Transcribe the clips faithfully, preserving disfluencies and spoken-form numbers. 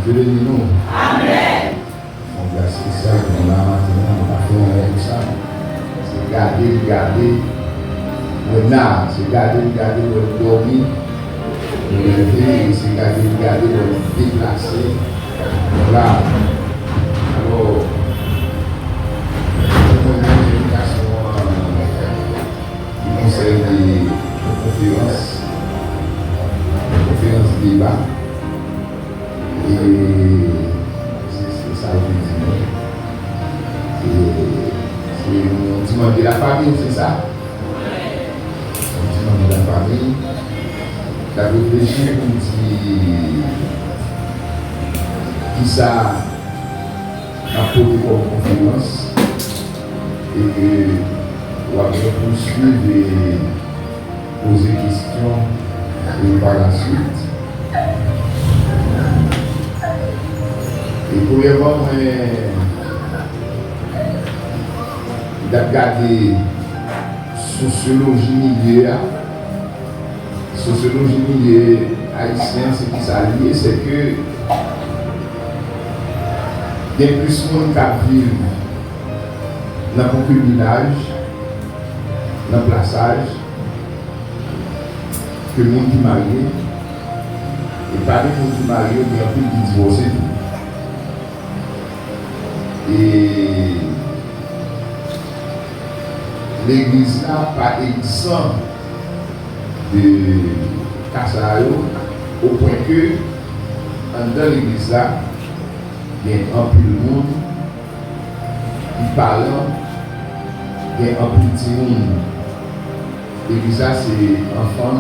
Dye beni nou. Amèn. Yon gras espesyal pou nou la maten an, nou pa fè anyen pou sa. Se gade li gade Brenna, se gade li gade wè l dòmi, nou leve, se gade li gade wè l deplase. Nou la. Alò, mwen renmen envitasyon an ki konsène yon konferans, yon konferans deba. E se, se sa yo te di mwen. E se yon ti manm de la famille, se sa? Yon ti manm de la famille. L ap reflechi pou l di kisa m ap pote kòm konferans e ke w ap byen pou swiv e poze kesyon e pa la swit. E premyèman, mwen, m t ap gade sosyoloji milye a. Sosyoloji milye ayisyen an, se kisa li ye? Se ke gen plis moun k ap viv nan konkibinaj, nan plasaj, ke moun ki marye. E pami moun ki marye yo, gen anpil ki divòse tou. E legliz la pa egzan de ka sa yo, o pwen ke anndan legliz la, gen anpil moun ki paran, gen anpil timoun. Epi sa se anfan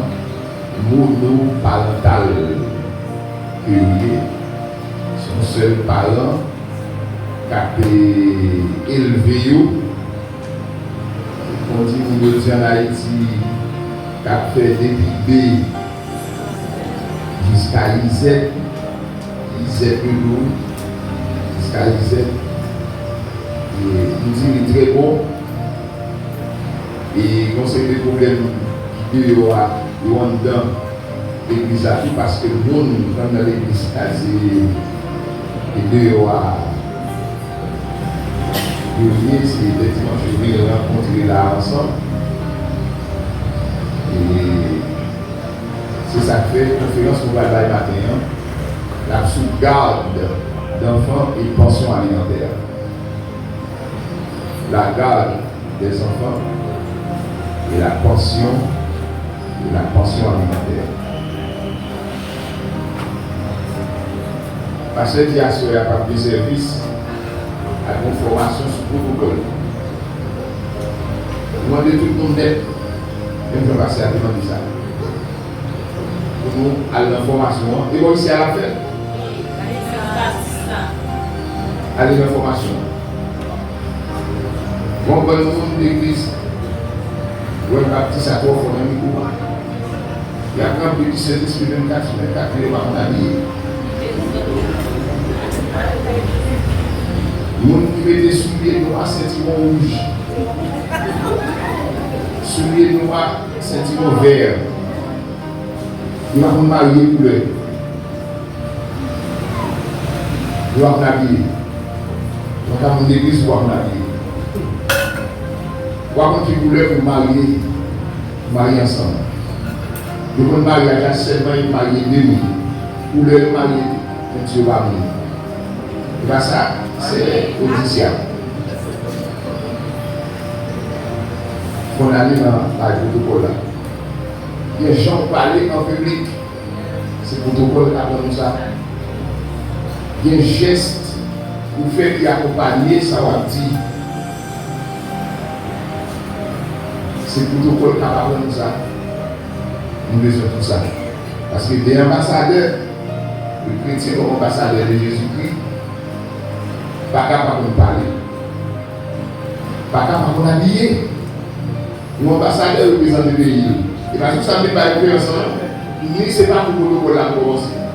monoparantal ke yo ye. Se yon sèl paran k ap, e, elve yo. Kon di moun yo di ann Ayiti, k ap fè depi B jiska Izèd, Izèd yo tou, jiska Izèd. E, m di li trè bon. E, gon seri de pwoblèm ki deyò a, yo anndan legliz la tou, paske moun k anndan legliz la, se, e deyò a, yo ye, se lè dimanch yo vin rankontre la ansanm. E se sa k fè konferans nou pral bay maten an, l ap sou garde d'enfants et pension alimentaire. La garde des enfants et la pension, et la pension alimentaire. Pastè di aswè a p ap gen sèvis ak yon fòmasyon sou pwotokòl. Nou mande tout moun nèt, menm jan pastè a te mande sa, pou nou al nan fòmasyon an. E bò isi a l ap fèt? Ale nan fòmasyon an. Gon bann moun legliz, wè baptis a twò fò nan mikwo a. Y ap kanpe di Sentespri vennkat sou vennkat, men yo pa konn abiye. Moun ki mete soulye nwa, sentiwon wouj. Soulye nwa, sentiwon vè. Yo pa konn marye koulè. Yo pa konn abiye. Ou pa ka moun legliz, ou pa konn abiye. Ou pa konn ki koulè pou marye, pou marye ansanm. Yo konn maryaj la sèlman, yo marye de moun. Koulè yo marye, penti yo pa moun. E pa sa, se odisyab. Konn ale nan bay pwotokòl la. Gen jan w pale an piblik. Se pwotokòl k aprann nou sa. Gen jès ou fè ki akonpanye sa w ap di. Se pwotokòl k ap aprann nou sa. Nou bezwen tout sa. Paske de anbasadè, le kretyen kòm anbasadè de Jezikri, pa ka pa konn pale. Pa ka pa konn abiye. Yon anbasadè reprezante peyi l. E pa tout sa m vin bay konferans lan, non. Ni se pa pou pwotokòl la pou kòmanse.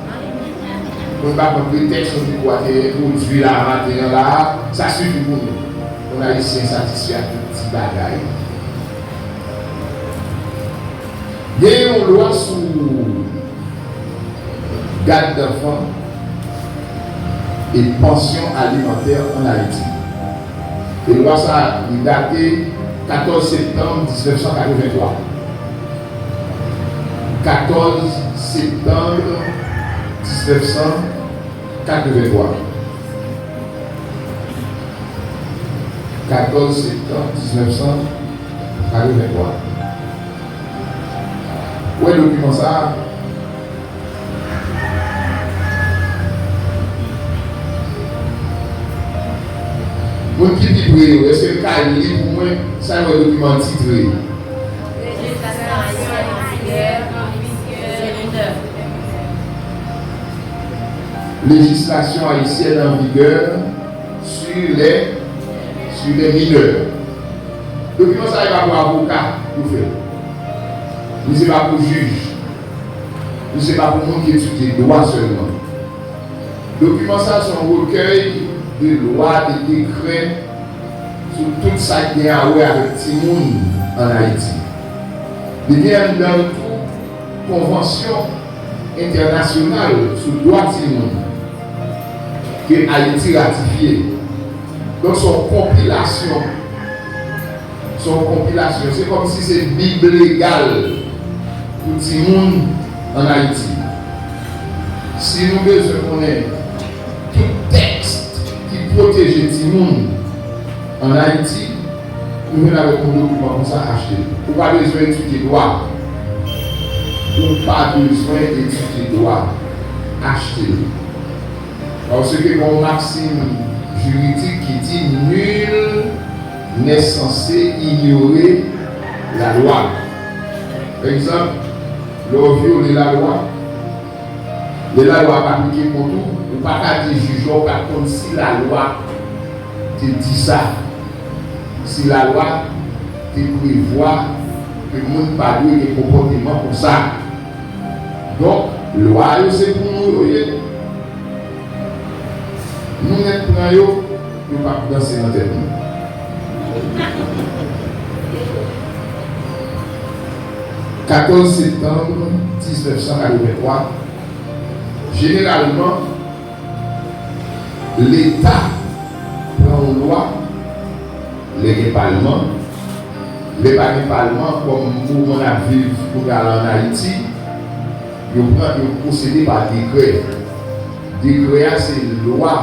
Moun pa pran pretèks nou te kwa te entwodui la maten an la, sa sifi pou nou. Moun ayisyen satisfè ak tout ti bagay. Gen yon lwa sou gad danfan, et pension alimentaire en Haïti. E lwa sa a, li date katòz septanm diznèf san katrevenntwa. Katòz septanm diznèf san katrevenntwa. Katòz septanm diznèf san katrevenntwa. Ou wè dokiman sa a? Moun ki pi pre yo, èske n ka li pou mwen sa yo wè dokiman an titre? Lejislasyon an vigè, an vigè. Lejislasyon ayisyèn an vigè sur les, sur les mineurs. Dokiman sa a, e pa pou avoka yo fè l. Li se pa pou jij. Li se pa pou moun ki etidye dwa sèlman. Dokiman sa a se yon rekèy de lwa, de dekrè sou tout sa ki gen a wè avèk timoun ann Ayiti. Li gen anndan l tou konvansyon entènasyonal sou dwa timoun ke Ayiti ratifye. Donk, se yon konpilasyon, se yon konpilasyon. Se kòmsi se bib legal pou timoun ann Ayiti. Si nou bezwen konnen tout tèks ki pwoteje timoun ann Ayiti, nou jwenn avèk yon dokiman konsa, achte l. Ou pa bezwen etidye dwa. Ou pa bezwen etidye dwa. Achte l. Paske gen yon maksim jiridik ki di, nul n'est censé ignorer la loi. Pa egzanp, lè w vyole lalwa, lè lalwa ap aplike kont ou, ou pa ka di jij la ou pa t konn si lalwa te di sa, si lalwa te prevwa ke moun pa dwe gen konpòteman konsa. Donk, lwa yo se pou nou yo ye. Nou mèt pran yo, yo p ap danse nan tèt nou. Katòz septanm diznèf san katrevenntwa, jeneralman, Leta pran yon lwa lè gen palman, lè pa gen palman, kòm moman n ap viv kounye a la ann Ayiti, yo pran, yo pwosede pa dekrè. Dekrè a se lwa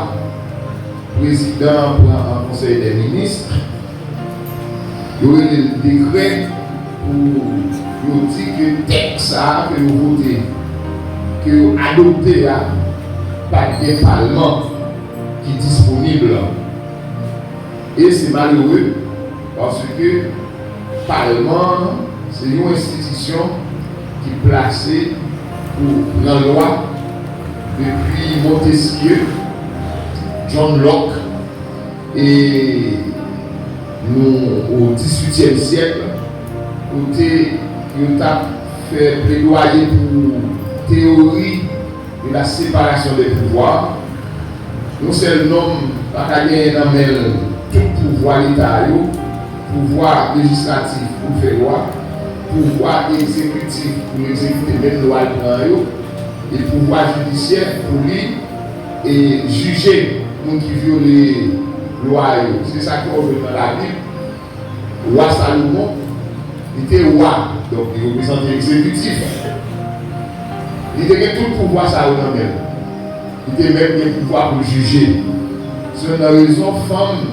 prezidan an pran an konsèy dè minis, yo rele l dekrè pou yo di ke tèks sa a ke yo vote, ke yo adopte a, pa t gen palman ki disponib. E se malere, paske palman an se yon enstitisyon ki plase pou pran lwa depi Montesquieu, John Locke, e nou o dizuityèm syèk, kote yo t ap fè pledwaye pou teyori de la séparation des pouvoirs. Yon sèl nonm pa ka genyen nan men l tout pouvwa leta yo, pouvwa lejislatif pou l fè lwa, pouvwa egzekitif pou l egzekite menm lwa l pran yo, e pouvwa jidisyè pou li, e, jije moun ki vyole lwa yo. Se sa ke w jwenn nan Labib. Wa Salomon, li te wa, donk li reprezante egzekitif. Li te gen tout pouvwa sa yo nan men l. Li te menm gen pouvwa pou l jije. Se youn nan rezon fanm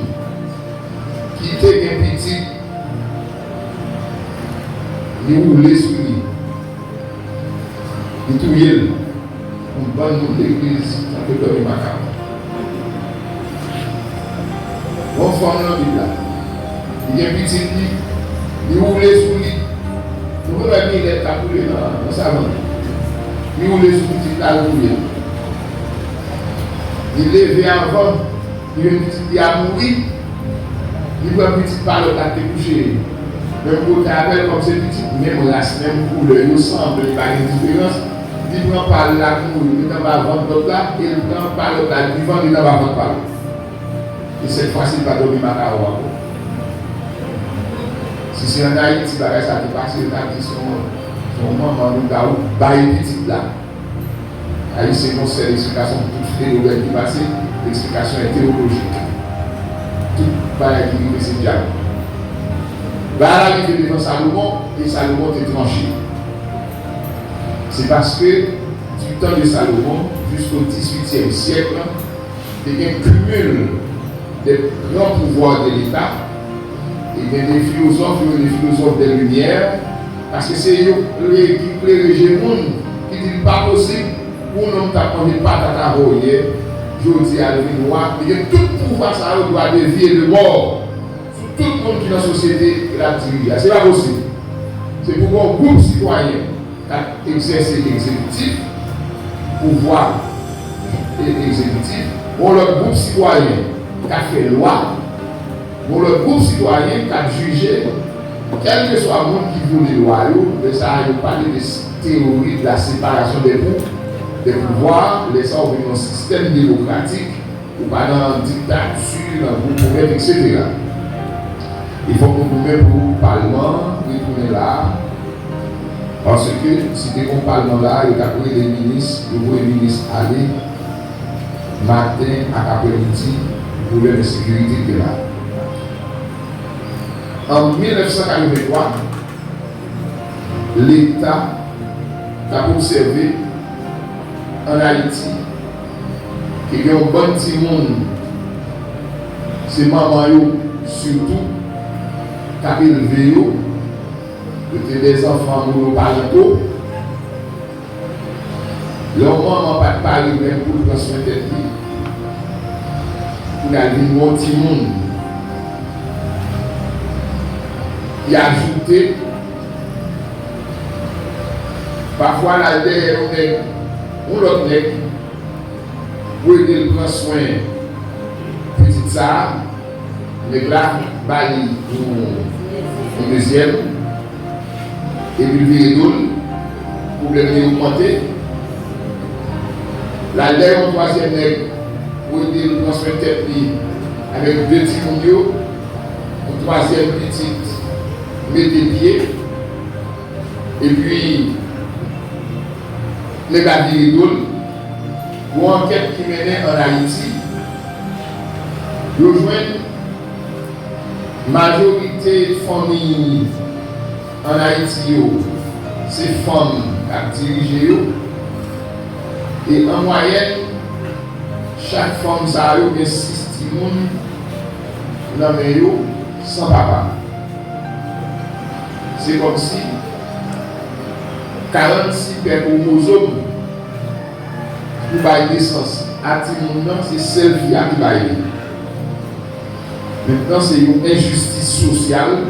ki te gen pitit, li woule sou li. Li touye l. Yon bann moun legliz ap dòmi makab. Yon fanm nan Bib la, li gen pitit li, li woule sou li. Nou konn wè milèt k ap woule nan, nan savann. Li woule sou pitit la, li touye l. Li leve avan, li jwenn pitit li a mouri, li pran pitit pa lòt la ki te kouche menm kote avè l, kòm se pitit menm ras, menm koulè, yo sanble, pa gen diferans. Li pran pa l la ki mouri, li met anba vant lòt la, e li pran pa lòt la ki vivan, li met anba vant pa l. E sèt fwa si, li pa dòmi makawon ankò. Si se ann Ayiti bagay sa te pase, yo ta di se yon, se yon manman nou ta bay pitit la. Ayisyen gen yon sèl eksplikasyon pou tout fenomèn ki pase, eksplikasyon an teyolojik. Tout bagay ki rive se dyab. Bagay la rive devan Salomon, e Salomon te tranche. Se paske, du temps de Salomon, jusqu'au dix-huitième siècle, te gen cumul de gran pouvwa de Leta, e gen de filozòf, yo rele filozòf de limyè, paske se yo ki klere je moun, ki di l pa posib pou yon nonm k t ap manje patat avè w yè, jodi a l vin wa, li gen tout pouvwa sa yo, dwa de vi e de mò sou tout moun ki nan sosyete ke l ap dirije a. Se pa posib. Se pou gen yon gwoup sitwayen k ap egzèse egzekitif, pouvwa e egzekitif, yon lòt gwoup sitwayen k ap fè lwa, yon lòt gwoup sitwayen k ap jije kèlkeswa moun ki vyole lwa yo. Lè sa a, yo pale de s- théorie de la séparation des pou-, des pouvoirs, lè sa a, ou vin yon sistèm demokratik, ou pa nan diktati, nan gwoup poumèt, etsetera. E fòk nou goumen pou palman an retounen la a, paske si te gen yon palman la a, yo t ap rele minis, yo voye minis ale maten ak aprèmidi pou pwoblèm ensekirite ki te la. An mil nèf san katrevenntwa, Leta t ap obsève ann Ayiti ke gen yon bann timoun, se manman yo sitou, k ap elve yo, yo te des enfants monoparentaux. Lè yon manman pa t pare menm pou l pran swen tèt li, pou l al vin yon timoun ki ajoute, pafwa l al dèyè yon nèg, yon lòt nèg, pou ede l pran swen pitit sa a, nèg la ba li yon, yon dezyèm, epi l vire do l, pwoblèm li ogmante. L al dèyè yon twazyèm nèg pou ede l pran swen tèt li avèk de timoun yo, yon twazyèm pitit mete pye, epi nèg la vire do l. Yon ankèt ki mennen ann Ayiti, yo jwenn majorite fanmi ann Ayiti yo, se fanm k ap dirije yo. E an mwayèn, chak fanm sa yo gen sis timoun nan men yo san papa. Se kòmsi karannsis pè kwomozòm pou bay nesans a timoun nan, se sèl fi a ki bay li. Mentnan, se yon enjistis sosyal.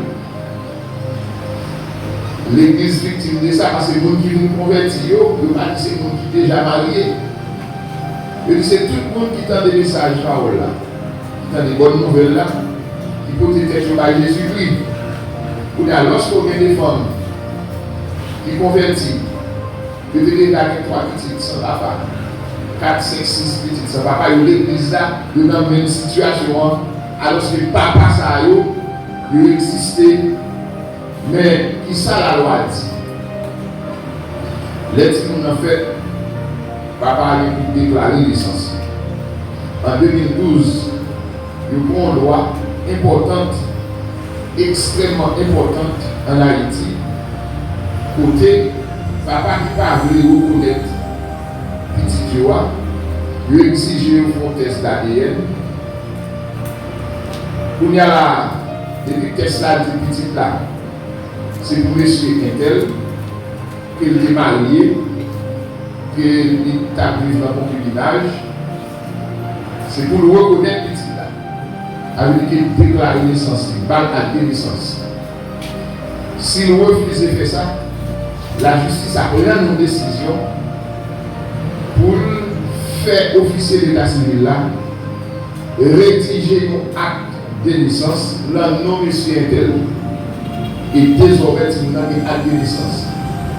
Legliz viktim de sa, paske moun ki vin konvèti yo, yo pa di se moun ki deja marye. Yo di se tout moun ki tande mesaj pawòl la, ki tande bòn nouvèl la, ki pote tèt yo bay Jezikri. Kounye a, lòske w gen de fanm ki konvèti, yo te deja gen twa pitit san papa, kat, senk, sis pitit san papa, yo legliz la, yo nan menm sitiyasyon an, alòske papa sa yo, yo egziste. Men, kisa lalwa di? Lè timoun nan fèt, papa a gen pou deklare nesans li. An de mil douz, yo pran yon lwa enpòtant, ekstrèmman enpòtant ann Ayiti, kote papa ki pa vle rekonèt pitit yo a, yo egzije yo fè yon tès D A D N. Kounye a la a, depi tès la di pitit la se pou mesye entèl, ke l te marye, ke li t ap viv nan konkibinaj, se pou l rekonèt pitit la. Sa vle di ke l deklare nesans li, ba l ak de nesans. Si l refize fè sa, lajistis ap rann yon desizyon pou l fè ofisye leta sivil la redije yon ak de nesans nan non mesye entèl. E dezòmè, timoun nan gen ak de nesans.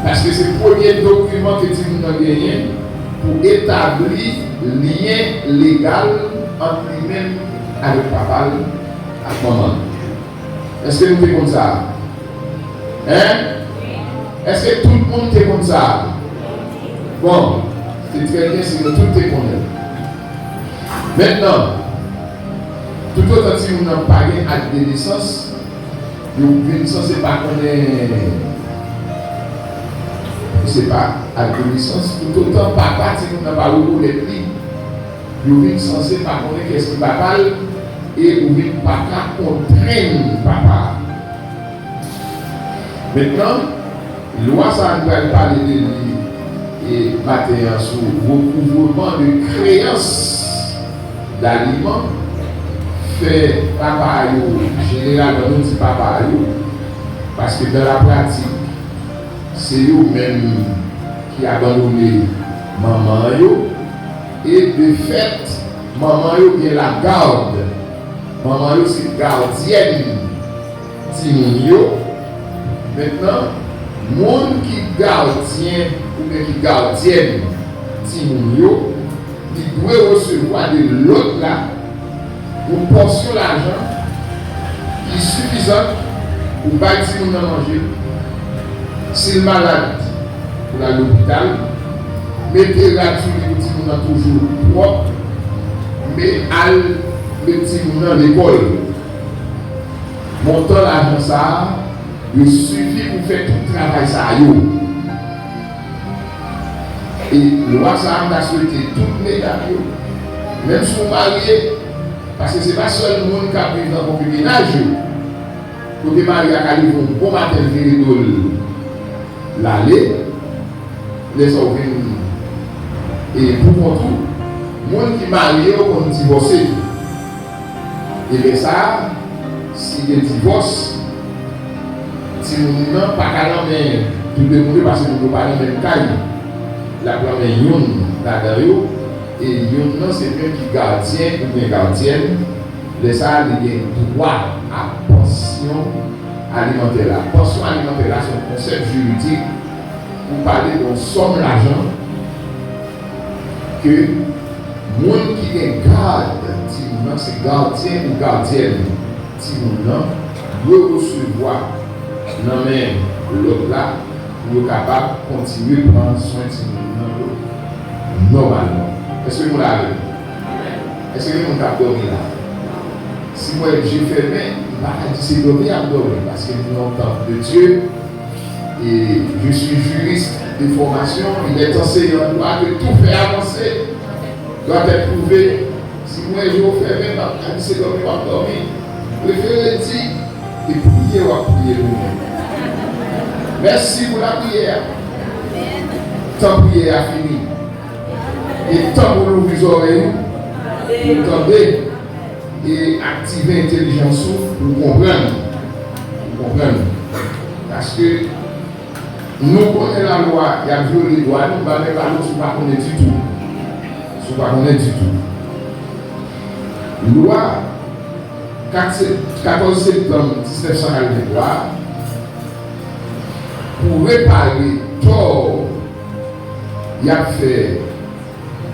Paske se premye dokiman ke timoun nan genyen pou etabli lyen legal ant li menm avèk papa l ak manman l. Èske nou te konn sa? Hein? Èske tout moun te konn sa? Bon. Se trè byen si nou tout te konnen l. Mentnan, toutotan timoun nan pa gen ak de nesans, yo vin sanse pa konnen, se pa ak de nesans, toutotan papa timoun nan pa rekonèt li, yo vin sanse pa konnen kiyès ki papa l, e ou vin pa ka kontrenn papa a. Mentnan, lwa sa a nou pral pale de li e maten an sou rekouvreman de kreyans daliman, fè papa yo, jeneralman nou di papa yo, paske dan la pratik, se yo menm ki abandone manman yo, e de fèt, manman yo gen lagad, manman yo se gadyèn timoun yo. Mentnan, moun ki gadyen oubyen ki gadyèn timoun yo, li dwe resevwa de lòt la yon pòsyon lajan ki sifizan pou bay timoun nan manje, si l malad, pou l al lopital, mete rad sou li pou timoun nan toujou pwòp, men al met timoun nan lekòl. Montan lajan sa a dwe sifi pou fè tout travay sa a yo. E lwa sa a, m ta swete tout medam yo, menm si w marye, paske se pa sèl moun k ap viv nan konkibinaj yo, kote mari a ka leve yon bon maten, l vire do l, l ale, lè sa w vin, e, pou kont ou, moun ki marye yo konn divòse. E lè sa a, si gen divòs, timoun nan pa ka nan men tou de moun yo, paske moun yo pa nan menm kay. L ap nan men youn ladan yo, e youn nan se menm ki gadyen oubyen gadyèn. Lè sa a, li gen dwa a pansyon alimantè la. Pansyon alimantè la se yon konsèp jiridik pou pale de yon sòm lajan ke moun ki gen gad timoun nan, se gadyen ou gadyèn timoun nan, dwe resevwa nan men lòt la pou yo kapab kontinye pran swen timoun nan yo nòmalman. Èske nou la avè m? Èske gen moun k ap dòmi la? Si m wè je fèmen, m pa ka di se dòmi y ap dòmi, paske nou nan tanp de Dye. Et je suis juriste de formation, il est enseignant de droit que tout fait avancé doit être prouvé. Si m wè je w fèmen, m ap ka di se dòmi w ap dòmi. Prefere di, e priye w ap priye pou mwen. Mèsi pou lapriyè a. Tan priyè a fini. E tan pou louvri zòrèy ou, pou tande, e aktive entèlijans ou, pou konprann. Pou konprann. Paske nou konnen lalwa, y ap vyole dwa nou, m pa menm pale w si w pa konnen ditou. Si w pa konnen ditou. Lwa kat sep-, katòz septanm diznèf san katreventwa, pou repare tò y ap fè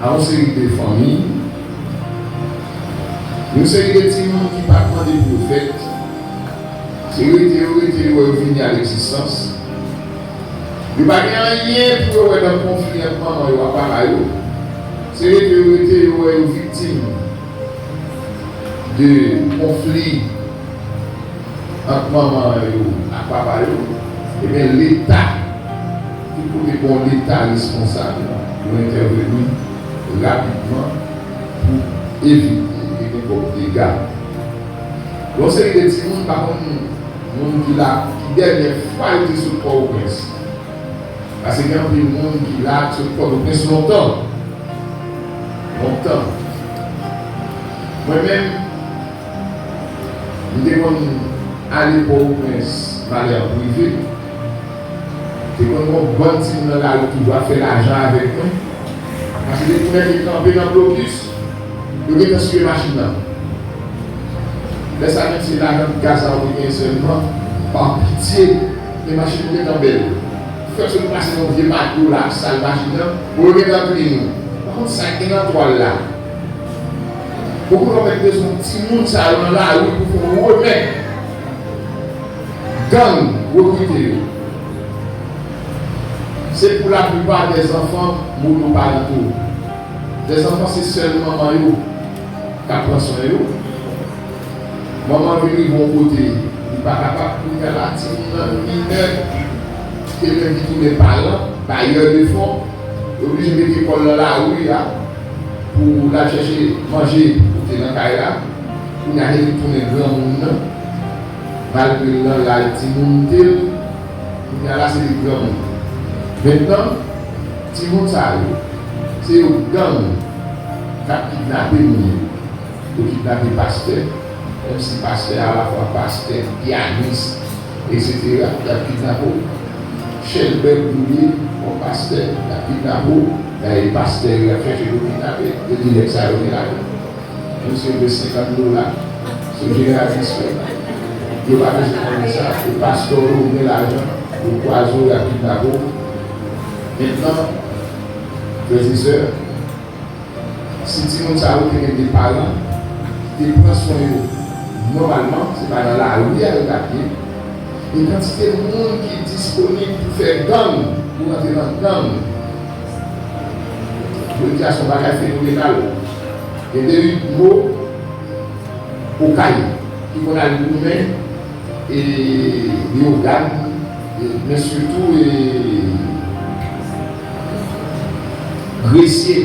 a yon seri de fanmi, yon seri de timoun ki pa t mande pou yo fèt, se rete yo rete, yo wè yo vini a legzistans. Yo pa gen anyen pou yo wè nan konfli ant manman yo ak papa yo. Se rete yo rete, yo wè yo viktim de konfli ant manman yo ak papa yo, ebyen, Leta, tout kote gen yon Leta responsab, yo entèveni rapidman pou evite ke nenpòt dega. Yon seri de timoun, pa konn moun ki la, ki dènyè fwa yo te sot Pòtoprens. Paske gen anpil moun ki la, ki sot Pòtoprens lontan. Lontan. Mwen menm, m te konn ale Pòtoprens, m ale an prive. Te konn gen yon bann timoun nan lari toujou ap fè lajan avèk mwen. Paske depi w mèt kanpe nan blokis, yo gentan siye machin nan. Lè sa menm se lajan gaz la ou te genyen sèlman, pa pitye, men machin ou gentan bèl. Fèk sot pase nan yon vye mato la, sal machin nan, bon, yo gentan klin ou. Pa konn sa k gen nan twal la. Poko janm mèt bezwen timoun sa yo nan lari pou fè yon remè. Gang rekrite yo. Se pou laplipa dèzanfan monoparanto. Dèzanfan se sèl manman yo k ap pran swen yo. Manman vin rive yon kote, li pa kapab, kounye a la timoun nan minè, se menm ki tounen paran, bayè de fon, yo oblije mete kò l nan lari a pou l al chèche manje pou pote nan kay la. Kounye a se li k tounen granmoun nan, malgre l nan laj timoun te l, kounye a la se li k granmoun. Mentnan, timoun sa yo, se yo gang k ap kidnape moun yo. Yo kidnape pastè, menm si pastè a alafwa pastè, pyanis, etsetera, y ap kidnape w. Chèlbè Boulye, yon pastè, y ap kidnape w. Dayè, pastè yo y ap chèche pou kidnape, yo di nèg sa yo gen lajan. Menm si yo vle senkant dola, se jeneral diskrè. Yo pa bezwen konnen sa, e pastè yo gen lajan, yo kwaze w, y ap kidnape w. Mentnan, frè e sè, si timoun sa yo te gen de paran ki te pran swen yo nòmalman, se pa nan lari a yo t ap ye, e kantite moun ki disponib pou fè gang, pou rantre nan gang, jodi a se yon bagay fenomenal. Gen de Hugues Okay ki konn al goumen, e Leyogàn, e, men sitou, e, Gresye.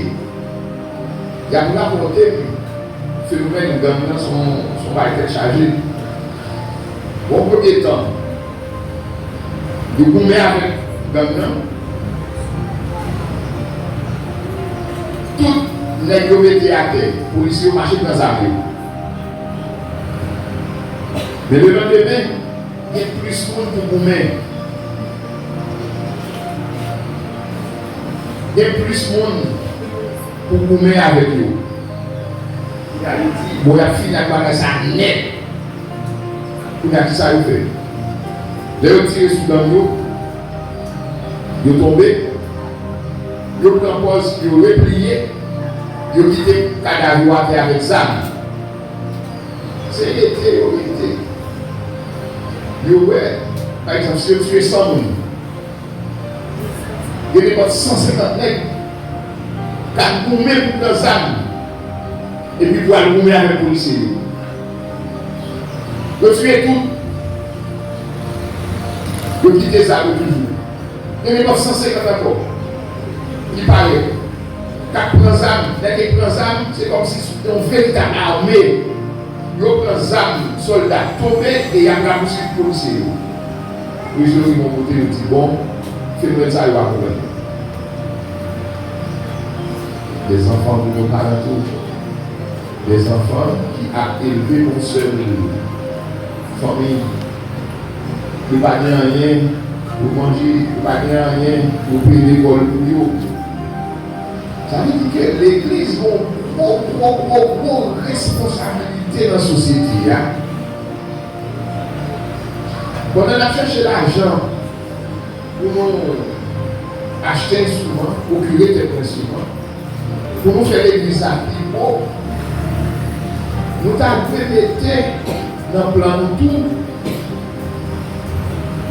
Y ap rapòte fenomèn gang nan se yon, se yon bagay tèt chaje. Bon, premye tan, yo goumen avèk gang nan. Tout nèg yo mete atè, polisye yo mache pran zam yo. Men lelandemen, gen plis moun pou goumen. Gen plis moun pou goumen avèk yo. Kounye a, yo di, bon, y ap fini ak bagay sa nèt. Kounye a, kisa yo fè? Lè yo tire sou gang yo, yo tonbe, yo pran pòz, yo repliye, yo kite kadav yo atè avèk zam. Se rete yo rete. Yo wè, pa egzanp, si yo tiye san moun, gen nenpòt san senkant nèg k ap goumen pou pran zam, epi pou al goumen avèk polisye yo. Yo tiye tout. Yo kite zam yo toujou. Gen nenpòt san senkant ankò ki parèt, k ap pran zam. Lè ke pran zam, se kòmsi se yon veritab ame. Yo pran zam, sòlda tonbe e y ap rapousiv polisye yo. Yo jwenn yon kote, yo di, bon, fenomèn sa yo pa konprann. Dèzanfan monoparanto, dèzanfan ki ap elve pou yon sèl fanmi. Yo pa gen anyen pou manje, yo pa gen anyen pou peye lekòl pou yo. Sa vle di ke legliz gen yon gwo, gwo, gwo, gwo responsablite nan sosyete a. Pandan n ap chèche lajan pou nou achte enstriman, pwokire kèk enstriman, pou nou fè legliz la pi bo, nou ta dwe mete nan plan nou tou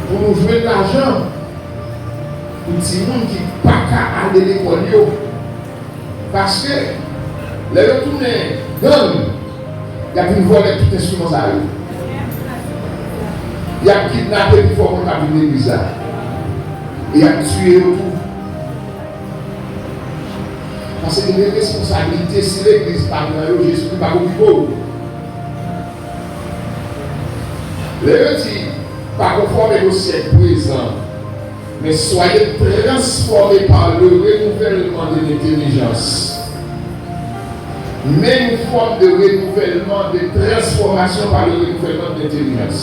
pou nou jwenn lajan pou timoun ki pa ka ale lekòl yo. Paske, lè yo tounen gang, y ap vin vòlè tout enstriman sa yo. Y ap kidnape pifò moun k ap vin legliz la. E y ap tiye yo tou. Paske gen de responsablite, si legliz pa pran yo, Jezikri p ap okipe w. Lè yo di, pa konfòme au siècle présent, mais soyez transformés par le renouvellement de l'intelligence. Men yon fòm de renouvèlman, de transfòmasyon par le renouvèlman de l'intelligence.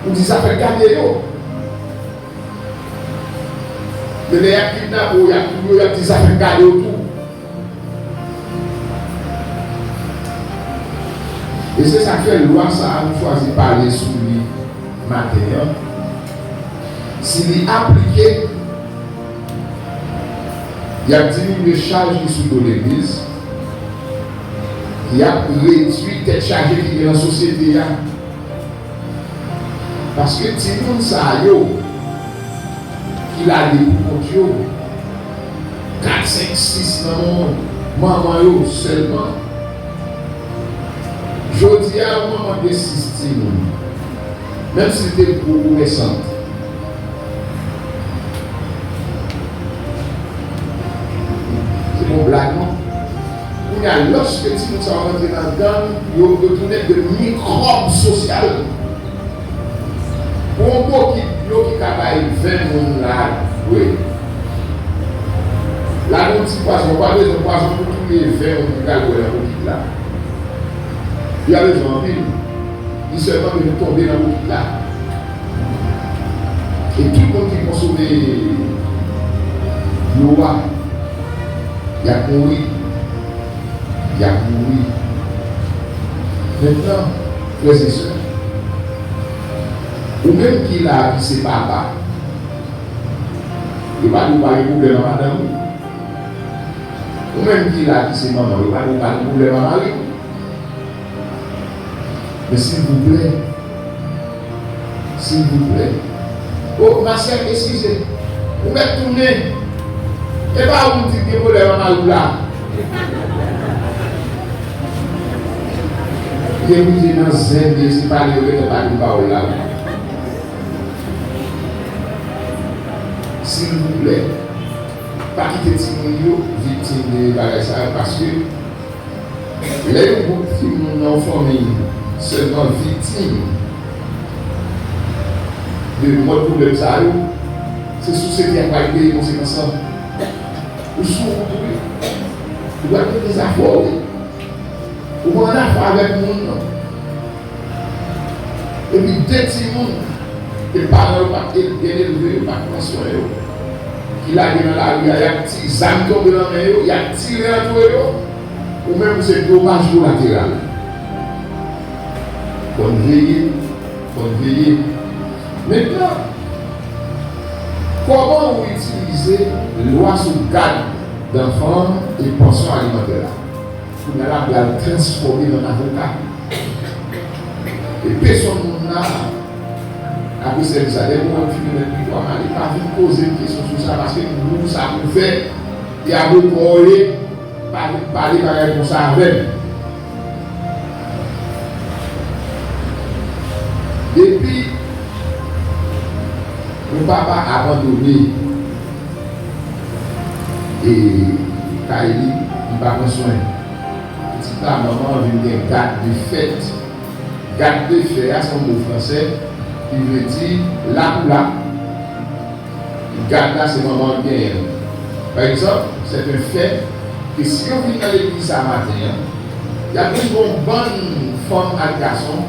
Ou di sa fèk gade yo. Men lè y ap kidnape w, y ap touye w, y ap di sa fèk gade w tou. E se sa k fè lwa sa a nou chwazi pale sou li maten an. Si li aplike, y ap diminye chaj ki sou do legliz, y ap redui tèt chaje ki gen nan sosyete a. Paske timoun sa yo ki lage pou kont yo, kat, senk, sis nan manman yo sèlman, jodi a, yon manman gen sis timoun, menm si l te gwo komèsant, se pa yon blag, non. Kounye a, lòske timoun sa yo rantre nan gang, yo, yo tounen de mikwòb sosyal. Pou yon bokit dlo ki ka bay ven moun la bwè. Lage yon ti pwazon, ou pa bezwen pwazon pou touye ven moun ki pral bwè nan bokit la. Li pa bezwen anpil. Li sèlman bezwen tonbe nan bokit la. E tout moun ki konsome dlo a, y ap mouri. Y ap mouri. Mentnan, frè e sè, ou menm ki la a, ki se papa, yo pa di w pa gen pwoblèm ak madanm ou. Ou menm ki la a, ki se manman, yo pa di w pa gen pwoblèm ak mari w. Men silvouplè, silvouplè. O, ma sè, eskize. Ou mèt tounen. E pa ou m di gen pwoblèm ak mari w la. Li oblije nan zen, li se pale yo gentan pa di pawòl la. Silvouplè, pa kite timoun yo viktim de bagay sa yo, paske lè yon gwoup timoun nan yon fanmi sèlman viktim de mòd pwoblèm sa yo, se sosyete a k pral peye konsekans lan. Ou sou wout ou wi. Ou pral gen dezafè w wi. Ou pran afè avèk moun nan. Epi de timoun ke paran yo pa t byen elve, yo pa t pran swen yo, ki lage nan lari a, y ap ti-, zam tonbe nan men yo, y ap tire antre yo, ou menm ou se domaj kolateral. Fò n veye, fò n veye. Mentnan, kòman ou itilize lwa sou gad danfan e pansyon alimantè la? Kounye a la, pral transfòme nan avoka. E pèsòn moun la, apre sèvis la, depi w wè m fin remèt li, w a m ale, pa vin poze m kesyon sou sa, paske m di w sa pou fè, e avoka w ye, pa vin pale bagay konsa avè m. Depi yon papa abandone e kay li, li pa pran swen pitit la, manman an vin gen gad de fè. Gad de fè a se yon mo fransè ki vle di la pou la. Gad la se manman an ki genyen l. Pa egzanp, c'est un fait ke si yo vin nan legliz sa maten an, y ap jwenn yon bann fanm ak gason,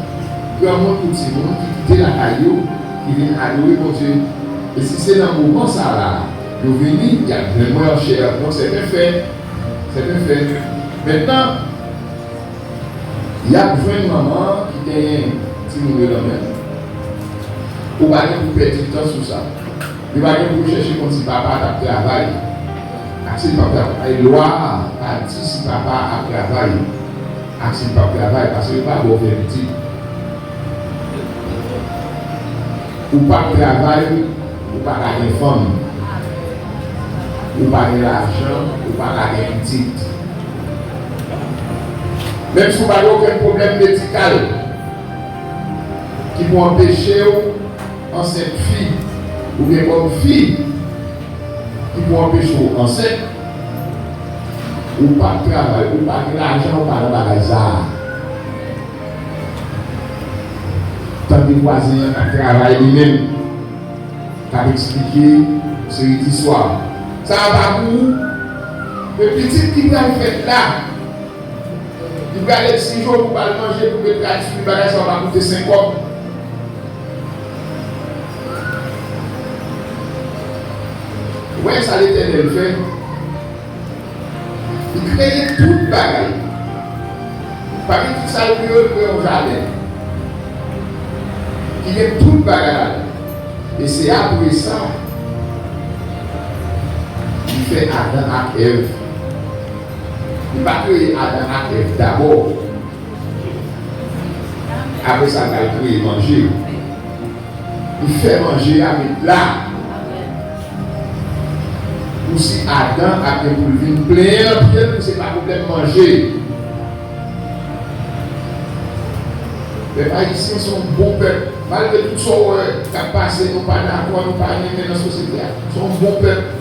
granmoun kou timoun ki kite lakay yo, ki vin adore Bondye. E si se nan moman sa la, yo vini, y ap jwenn mwen an chè. Donk, c'est un fait. C'est un fait. Mentnan, y ap jwenn manman ki genyen timoun yo nan men l. Ou pa gen pou pèdi tan sou sa. Li pa gen pou chèche konn si papa a t ap travay ak si l p ap travay. Lwa a pa di si papa a ap travay ak si l p ap travay, paske yo pa ba w fè pitit. Ou p ap travay, ou pa ka gen fanm. Ou pa gen lajan, ou pa ka gen pitit. Menm si w pa gen okenn pwoblèm medikal ki pou anpeche w ansent fi, oubyen kòm fi ki pou anpeche w ansent, ou p ap travay, ou pa gen lajan, ou pa nan bagay sa a. Tande vwazen an k ap travay li menm, k ap eksplike yon seri istwa. Sa a pa pou ou. Men pitit ki pral fèt la, li pral egzije w pou ba l manje, pou met rad sou li, bagay sa yo pa koute senk kòb. Ou wè sa Letènèl fè? Li kreye tout bagay. Pami tout sa l kreye, l kreye yon jaden ki gen tout bagay ladan l. E se apre sa, li fè Adan ak Èv. Li pa kreye Adan ak Èv dabò. Apre sa, l pral kreye manje yo. Li fè manje a met la. Pou si Adan ap gen pou l vin plenyen nan pye l, pou se pa pwoblèm manje. Pèp ayisyen se yon bon pèp. Malgre tout sa w wè k ap pase, nou pa dakò, nou pa renmen nan sosyete a. Se yon bon pèp.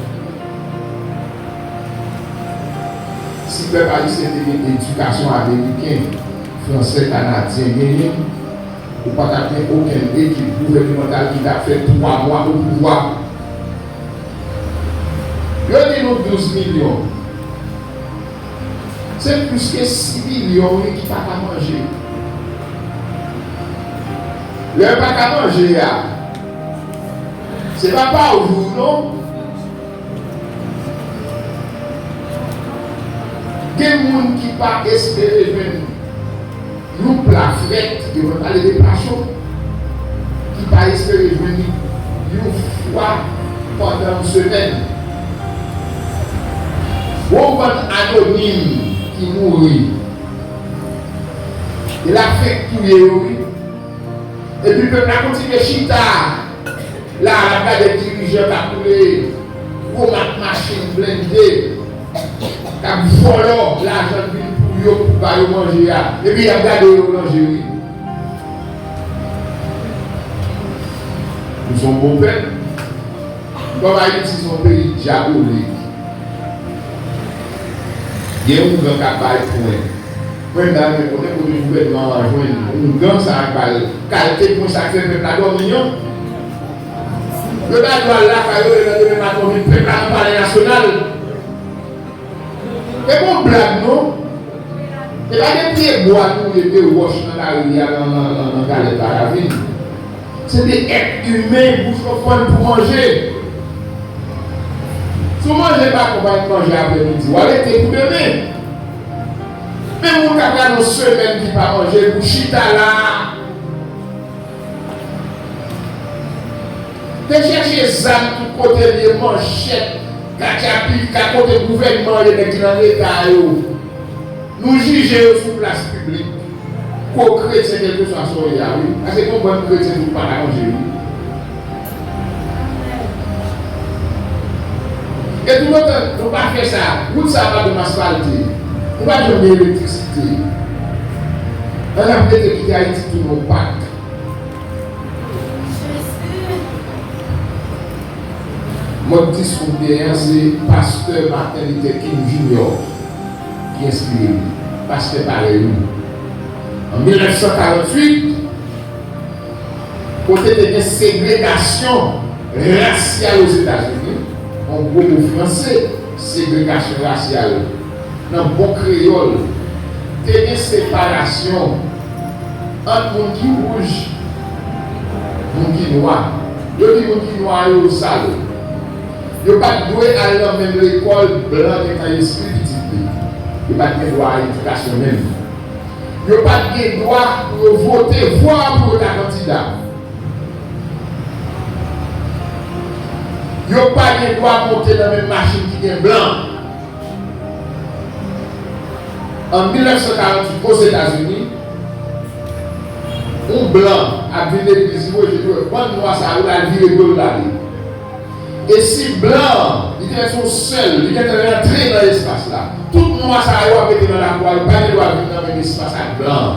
Si pèp ayisyen te gen edikasyon ameriken, fransè, kanadyen genyen, ou pa t ap gen okenn ekip gouvènemantal ki t ap fè twa mwa o pouvwa. Yo di nou douz milyon. Se plis ke sis milyon, wi, ki pa ka manje. Lè yo pa ka manje a, se pa pa jou, non. Gen moun ki pa espere jwenn yon pla frèt, yo pa pale de pachon, ki pa espere jwenn li yon fwa pandan yon semèn. Yon bann anonim ki mouri. E lafen k touye yo, wi. Epi pèp la kontinye chita. La, l ap gade dirijan k ap woule gwo mak machin blende, k ap vòlò lajan k vin pou yo, pou ba yo manje a. Epi y ap gade yo manje, wi. Nou se yon bon pèp. Kòm Ayiti se yon peyi dyabolik, gen oungan k ap bay pwen. Mwen ta renmen konnen kote gouvènman an jwenn oungan sa a k ba l kalite pwen sa k fè pèp la dòmi an. Yo ta dwe al lakay yo, lè nan demen maten, yo met pèp la nan Palè Nasyonal. E pa yon blag, non. E pa de pye bwa touye de wòch nan lari a, nan, nan, nan, nan Galèt Laravin. Se de èt imen bouch yo fann pou manje. Si w manje pa konprann manje aprèmidi, w a rete pou demen. Men moun k ap gade yon semèn ki pa manje, pou chita la, te chèche zam tout kote l ye, manchèt, katchapika, kote gouvènman ye, nèg ki nan Leta yo. Nou jije yo sou plas piblik. Ko kretyen, kèlkeswa sa w ye a, wi. Paske gen yon bann kretyen tou pa ka manje, wi. E toutotan nou pa fè sa, wout sa a pa janm asfalte. Nou pa janm gen elektrisite. Ann ap rete kite Ayiti tounen yon pak. Mòd diskou m genyen an, se pastè Martin Luther King Junior ki enspire m. Pastè parèy ou. An mil nèf san karanntuit, kote te gen segregasyon rasyal Ozetazini, yon gwo mo franse, segregasyon rasyal. Nan bon kreyòl, te gen separasyon ant moun ki wouj, moun ki nwa. Yo di moun ki nwa yo sal. Yo pa t dwe al nan menm lekòl blan gentan enskri pitit li. Yo pa t gen dwa a edikasyon menm. Yo pa t gen dwa pou yo vote vwa pou yo ta kandida. Yo pa gen dwa monte nan menm machin ki gen blan. An mil nèf san karanntuit, Ozetazini, yon blan ap vin legliz, li voye je l, bann nwa sa yo la, l vire do l, l ale. E si blan an, li te wè se yon sèl, li gentan rantre nan espas la. Tout nwa sa yo ap rete nan lakou a, yo pa gen dwa vin nan menm espas ak blan an.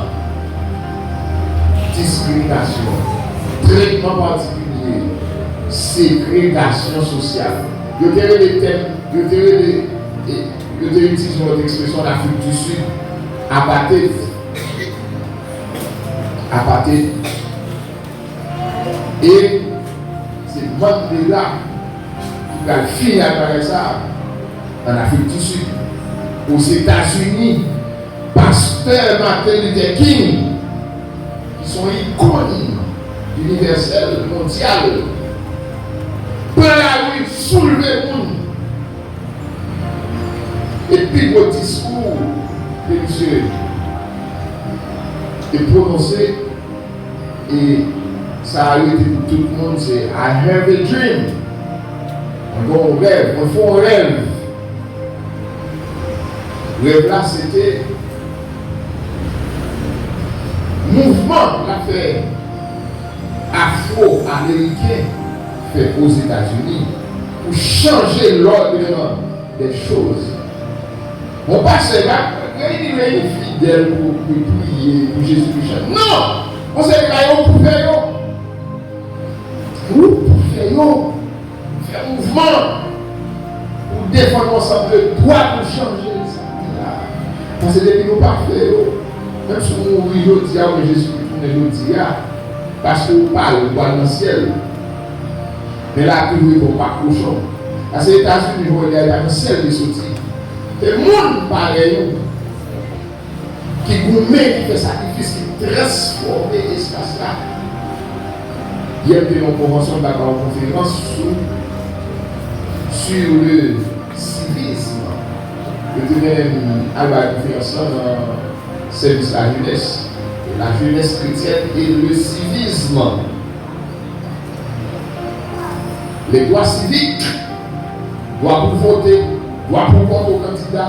Diskriminasyon, tretman patikilye, segregasyon sosyal. Yo te rele tèm, yo te rele, e, yo te itilize yon lòt ekspresyon an Afrik di Sid, apartheid. Apartheid. E se Mandela ki pral fini ak bagay sa a ann Afrik di Sid. Ozetazini, pastè Martin Luther King, ki se yon ikòn inivèsèl, mondyal, pran lari, soulve moun. E pi gwo diskou ke misye te pwononse, e sa a rete pou tout moun, se I have a dream. Mwen gen yon rèv, mwen fè yon rèv. Rèv la, se te mouvman l ap fè Afwo-Ameriken fè Ozetazini pou chanje lòd dè choz. Yon pastè pa reyini, reyini fidèl pou, pou priye, pou Jezikri chanje. Non! Yon seri bagay ou pou fè yo. Ou pou fè yo. Fè mouvman pou defann ansanm de dwa pou chanje sa ki la. Paske depi nou pa fè yo, menm si w mouri jodi a, ou gen Jezikri tounen jodi a, paske ou pare, ou pral nan syèl. Men lapli tou reponn pa kochon. Paske Etazini, jodi a, e pa nan syèl li soti. Se moun parèy ou ki goumen, ki fè sakrifis, ki transfòme espas la. Yè m te nan yon konvansyon, m t ap ba yon konferans sou, sur le civisme. Yo te mennen m al bay konferans lan nan sèvis lajenès. La jeunesse chrétienne et le civisme. Les droits civiques, dwa pou vote, dwa pou w kont yon kandida,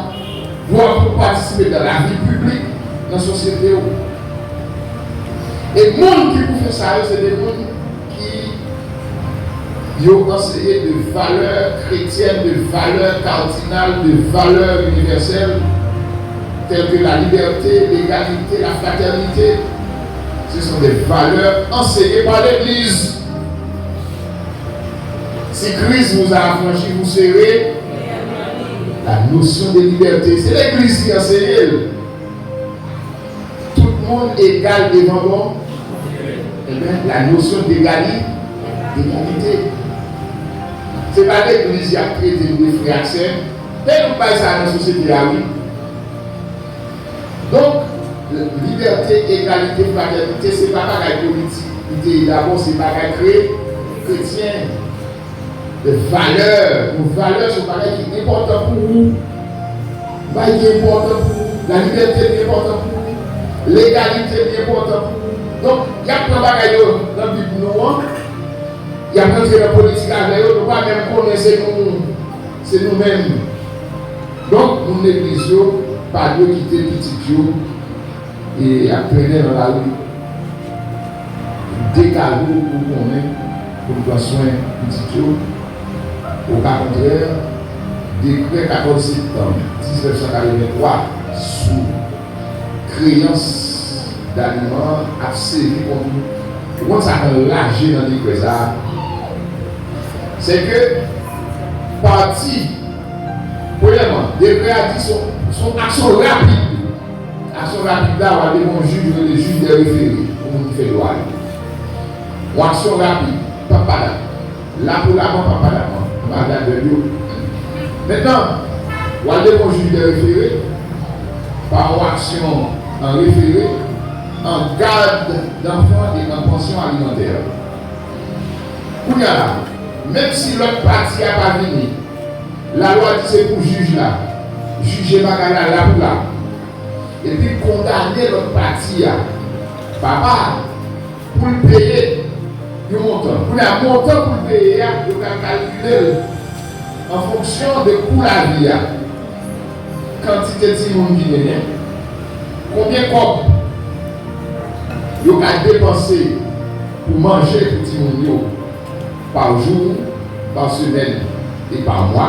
dwa pou w patisipe nan lavi piblik nan sosyete w. E moun ki pou fè sa yo, se de moun ki yo anseye de valè kretyèn, de valè kardinal, de valè inivèsèl, telles que la liberté, l'égalité, la fraternité. Ce sont des valeurs enseignées par l'Église. Si Christ vous a affranchi, vous serez. La notion de liberté, se legliz ki anseye l. Tout moun egal devan bon. Ebyen, la notion d'égalité, d'égalité. Se pa legliz y ap trete nou de frè ak sè. Te nou bay sa nan sosyete a, wi. Donk, libète, egalite, fratènite, se pa bagay politik li te ye dabò, se bagay kre-, kretyen. De valè, yon valè se yon bagay ki enpòtan pou ou. Yon bagay ki enpòtan pou ou. Lalibète li enpòtan pou ou. Legalite li enpòtan pou ou. Donk, y ap pran bagay yo nan Bib nou an, y ap rantre nan politik avè yo, nou pa menm konnen se nou, se nou menm. Donk, moun legliz yo pa dwe kite pitit yo e ap trennen nan lari. Dekale w pou w konnen pou w pran swen pitit yo. Oka kontrè, dekrè katòz septanm diznèf san katrevenntwa sou kreyans daliman ap sèvi kont ou. Ou konn sa k anraje nan dekrè sa a? Se ke pati, premyèman, dekrè a di se yon, se yon aksyon rapid. Aksyon rapid la, w al devan yon jij, yo rele jij dè refere, pou moun ki fè dwa yo. Yon aksyon rapid, p ap pa dat. La pou laman, p ap pa laman. Anba gad vèb yo. Mentnan, w al devan yon jij dè refere, pa yon aksyon an refere, an gad danfan e an pansyon alimantè. Kounye a la, menm si lòt pati a pa vini, lalwa di se pou jij la jije bagay la la pou la, epi kondane lòt pati a, papa a, pou l peye yon montan. Kounye a, montan pou l peye a, yo ka kalkile l an fonksyon de kou lavi a, kantite timoun ki genyen, konbyen kòb yo ka depanse pou manje pou timoun yo, pa jou, pa semèn e pa mwa.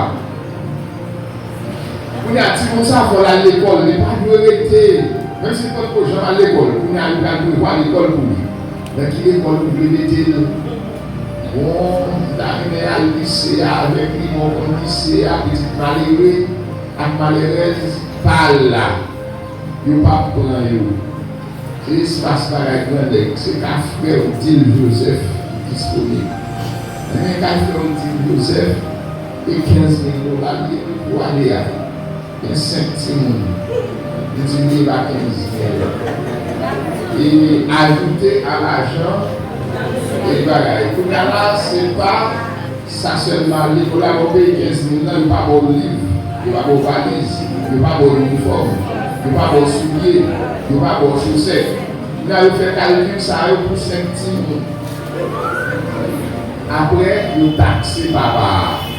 Kounye a, timoun sa fò l al lekòl, li pa dwe rete, menm si l potko janm al lekòl, kounye a, li pral prevwa lekòl pou li. Nan ki lekòl ou vle mete l? Bon, m ta renmen al lise a avèk li, men w konn lise a, pitit malere ak malerèz pa al la. Yo p ap pran yo. Se espas bagay grandèg, se ka frè w Dil Joseph ki disponib. Ebyen, ka frè w Dil Joseph, e kenz mil dola li ye pou ane a. Gen senk timoun. Li di li pa kenz mil. E ajoute a lajan e bagay. Kounye a la, se pa sa sèlman, lekòl la, bon, peye kenz mil nan, yo pa ba w liv, yo pa ba w valiz, yo pa ba w inifòm, yo pa ba w soulye, yo pa ba w chosèt. Kounye a, yo fè kalkil sa yo pou senk timoun. Apre, yo takse papa a.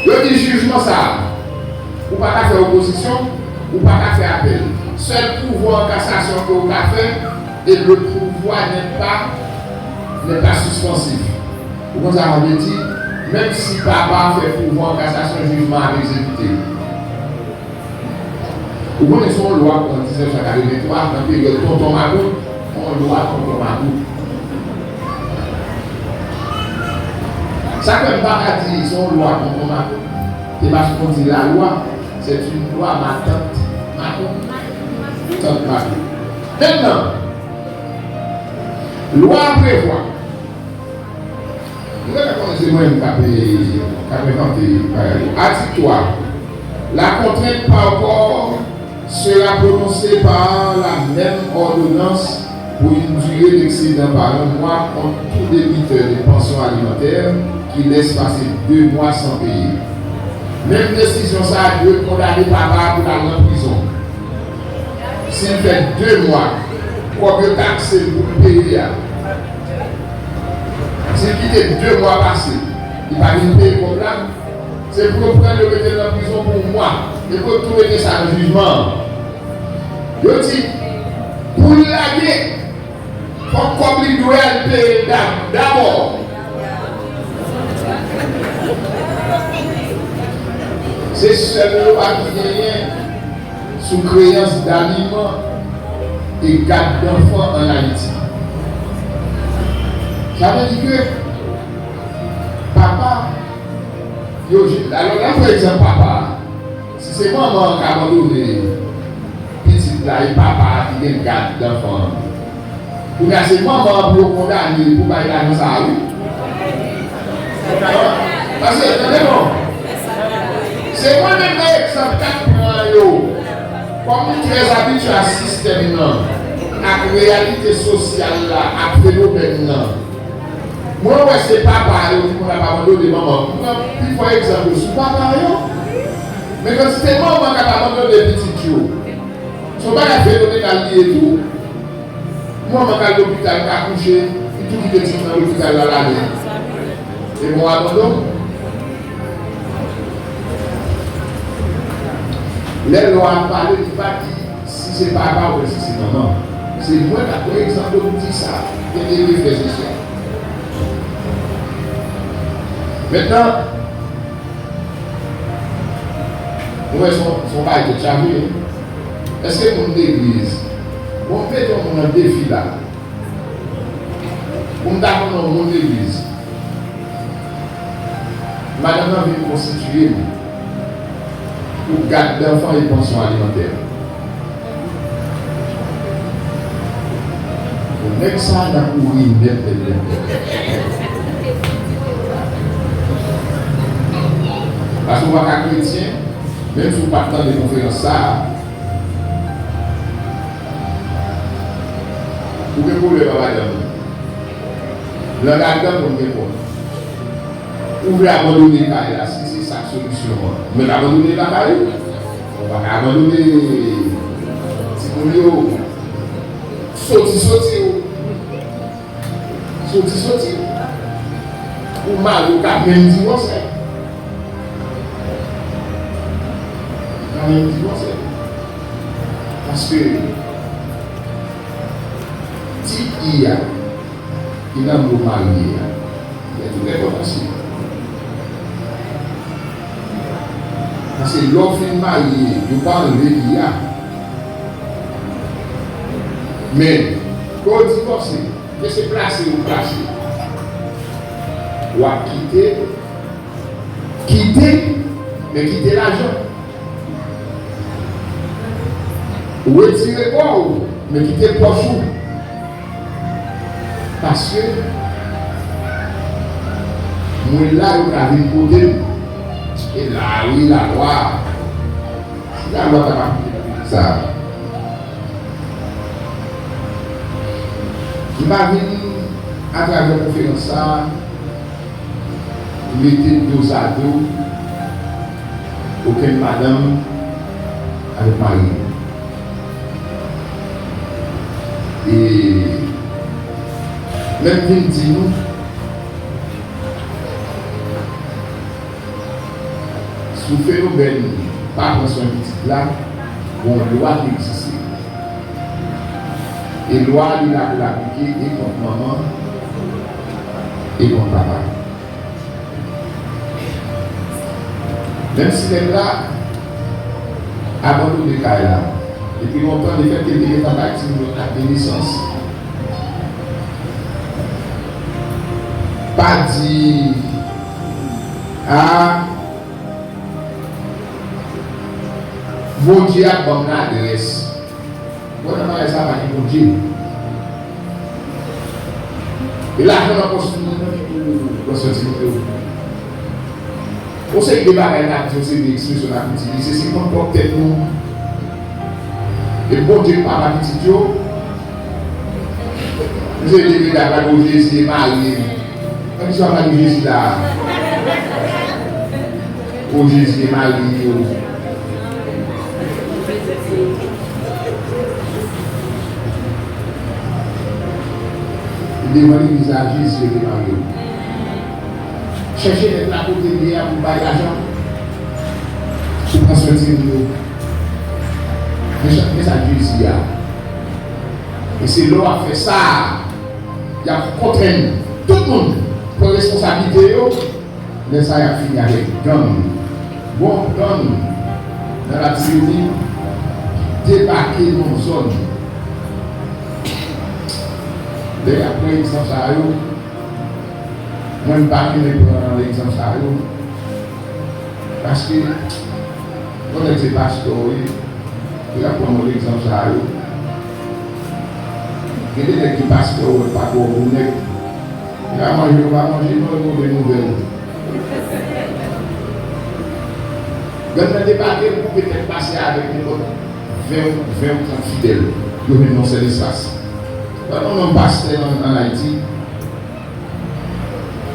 Yo di jijman sa a, ou pa ka fè opozisyon, ou pa ka fè apèl. Sèl pouvwa an kasasyon ke w ka fè, e lòt pou-, Pouvwa nèt pa, nèt pa sispansif. Ou konn sa sa vle di? Menm si papa fè pouvwa an kasasyon, jijman ap egzekite. Ou konnen se yon lwa an diznèf san katrevenntwa, nan peryòd Tonton Makout, yon lwa Tonton Makout. Sa fè m pa ka di se yon lwa Tonton Makout, se paske on di la loi, c'est une loi ma tante Makout. Tante Makout. Mentnan, lwa a prevwa, nou gentan konnen se mwen menm k ap, k ap envante bagay yo. Atik twa. La contrainte par corps sera prononcée par la même ordonnance pour une durée n'excédant pas un mois contre tout débiteur de pension alimentaire qui laisse passer deux mois sans payer. Menm desizyon sa a dwe kondane papa a pou l al nan prizon. Si l fè de mwa, kòb yo takse l pou l peye a, si l kite de mwa pase, li pa vin peye kòb la, se pou yo pran l, yo mete l nan prizon pou yon mwa. Epi yo tou mete sa nan jijman an. Yo di, pou l lage, fòk kòb li dwe al peye l da-, dabò. Se sèl lwa ki genyen sou kreyans d'aliment et garde d'enfants en Haïti. Sa vle di ke papa, yo, alò, la, pa egzanp, papa, si se manman an k abandone pitit la, e papa a ki gen gad danfan an, kounye a se manman an pou yo kondane pou bay lajan sa a, wi. Paske, tande non, se mwen menm nan egzanp k ap pran yo. Kòm nou trè abitye a sistèm nan ak reyalite sosyal la ak fenomèn nan, mwen wè se papa yo ki konn ap abandone manman. M pran pifò egzanp yo sou papa yo. Men kantite manman k ap abandone pitit yo, se yon bagay fenomenal li ye tou. Manman k al lopital, k akouche, li tou kite timoun nan lopital la lage. E bon abandon. Lè lwa a pale, li pa di si se papa oubyen si se manman. Se mwen k ap pran egzanp yo pou di sa. Tande byen, frè e sè. Mentnan, nou wè se yon, se yon bagay tèt chaje. Èske moun legliz, bon, m mete yon moun nan defi la. Pou m ta konn yon moun legliz, madanm nan vin konstitiye m pou gad danfan e pansyon alimantè. Bon, nèg sa a nan kouri nèt, nèt, nèt, nèt. Paske w pa ka kretyen, menm si w pa t tande konferans sa a, ou gen pwoblèm ak madanm ou. Nan ladan pou n gen kòb. Ou vle abandone kay la, si se sa k solisyon an. Men abandone lakay ou. Ou pa ka abandone timoun yo. Soti, soti ou. Soti, soti ou. Ou mari ou ka menm divòse. Ou ka menm divòse. Paske ti i a ki nan mo marye a, gen tout enpòtans li. Paske lè w fin marye, yo pa anleve li a. Men, lè w divòse, ke se plase ou plase, w ap kite, kite, men kite lajan. Ou retire kò w, men kite pòch ou. Paske mwen la, yo ka vin kote m. E la, wi, lalwa. Si lalwa ta pa koute sa, m pa vin atravè konferans sa a mete dozado okenn madanm avèk mari. E lè m vin di nou, sou fenomèn pa pran swen pitit la, gon lwa ki egziste. E lwa li la pou l aplike e kont manman e kont papa. Menm si nèg la abandone kay la, depi lontan, lefètke l te gentan bay timoun yo ak de nesans, pa di, a, Bondye ap ban m ladrès. Bon, nan bagay sa pa gen Bondye. E lajan nan pòch nou nan ki pou pran swen timoun yo. Yon seri de bagay n ap di, yon seri de ekspresyon n ap itilize, se kont pwòp tèt nou. E Bondye k papa pitit yo. Misye te vin la pale pou Jezi e Mari. Nan ki sa pale Jezi la? O Jezi e Mari yo. Devan legliz la, Jezi e Mari yo. Chèche nèg la kote l ye a pou bay lajan pou pran swen timoun yo. Men sa, men sa Jezi a. E se lè w ap fè sa a, y ap kontrenn tout moun pran responsablite yo. Lè sa a, y ap fini avèk gang. Gon gang nan Latibonit ki debake nan yon zòn. Lè y ap pran egzanp sa yo, mwen, m pa renmen pran egzanp sa yo. Paske, yon nèg se pastè w ye, li ap pran move egzanp sa yo. Gen de nèg ki pastè w wè pa twò bon nèg. Li a manje, ou pa manje, non, e move nouvèl. Gang nan debake, koupe tèt pase avèk nenpòt ven, ven ou trant fidèl. Yo jwenn nan yon sèl espas. Pa gen yon nonm pastè an, an Ayiti.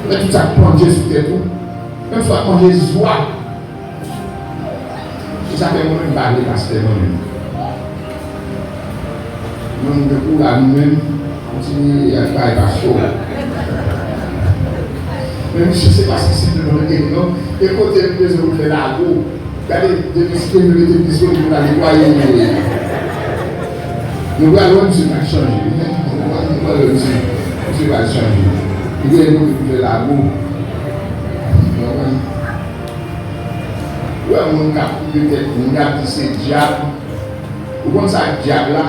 Men tout sa k pandye sou tèt ou, menm si w ap manje zwa. Se sa fè mwen menm m pa vle pastè mwen menm. Mwen menm tankou la nou menm, kontinye ak bagay pastè w. Men misye se pa sansib nou menm non. E kote m bezwen pou fè lago. Gade, depi si Kevin rete disponib pou l ale netwaye. Nou pral wè misye pral chanje. Nou pral, nou pral wè misye, misye pral chanje. Li gen yon kote pou fè lago. Ou konprann? Ou wè moun k ap koupe tèt moun, y ap di se dyab. Ou konn sa dyab la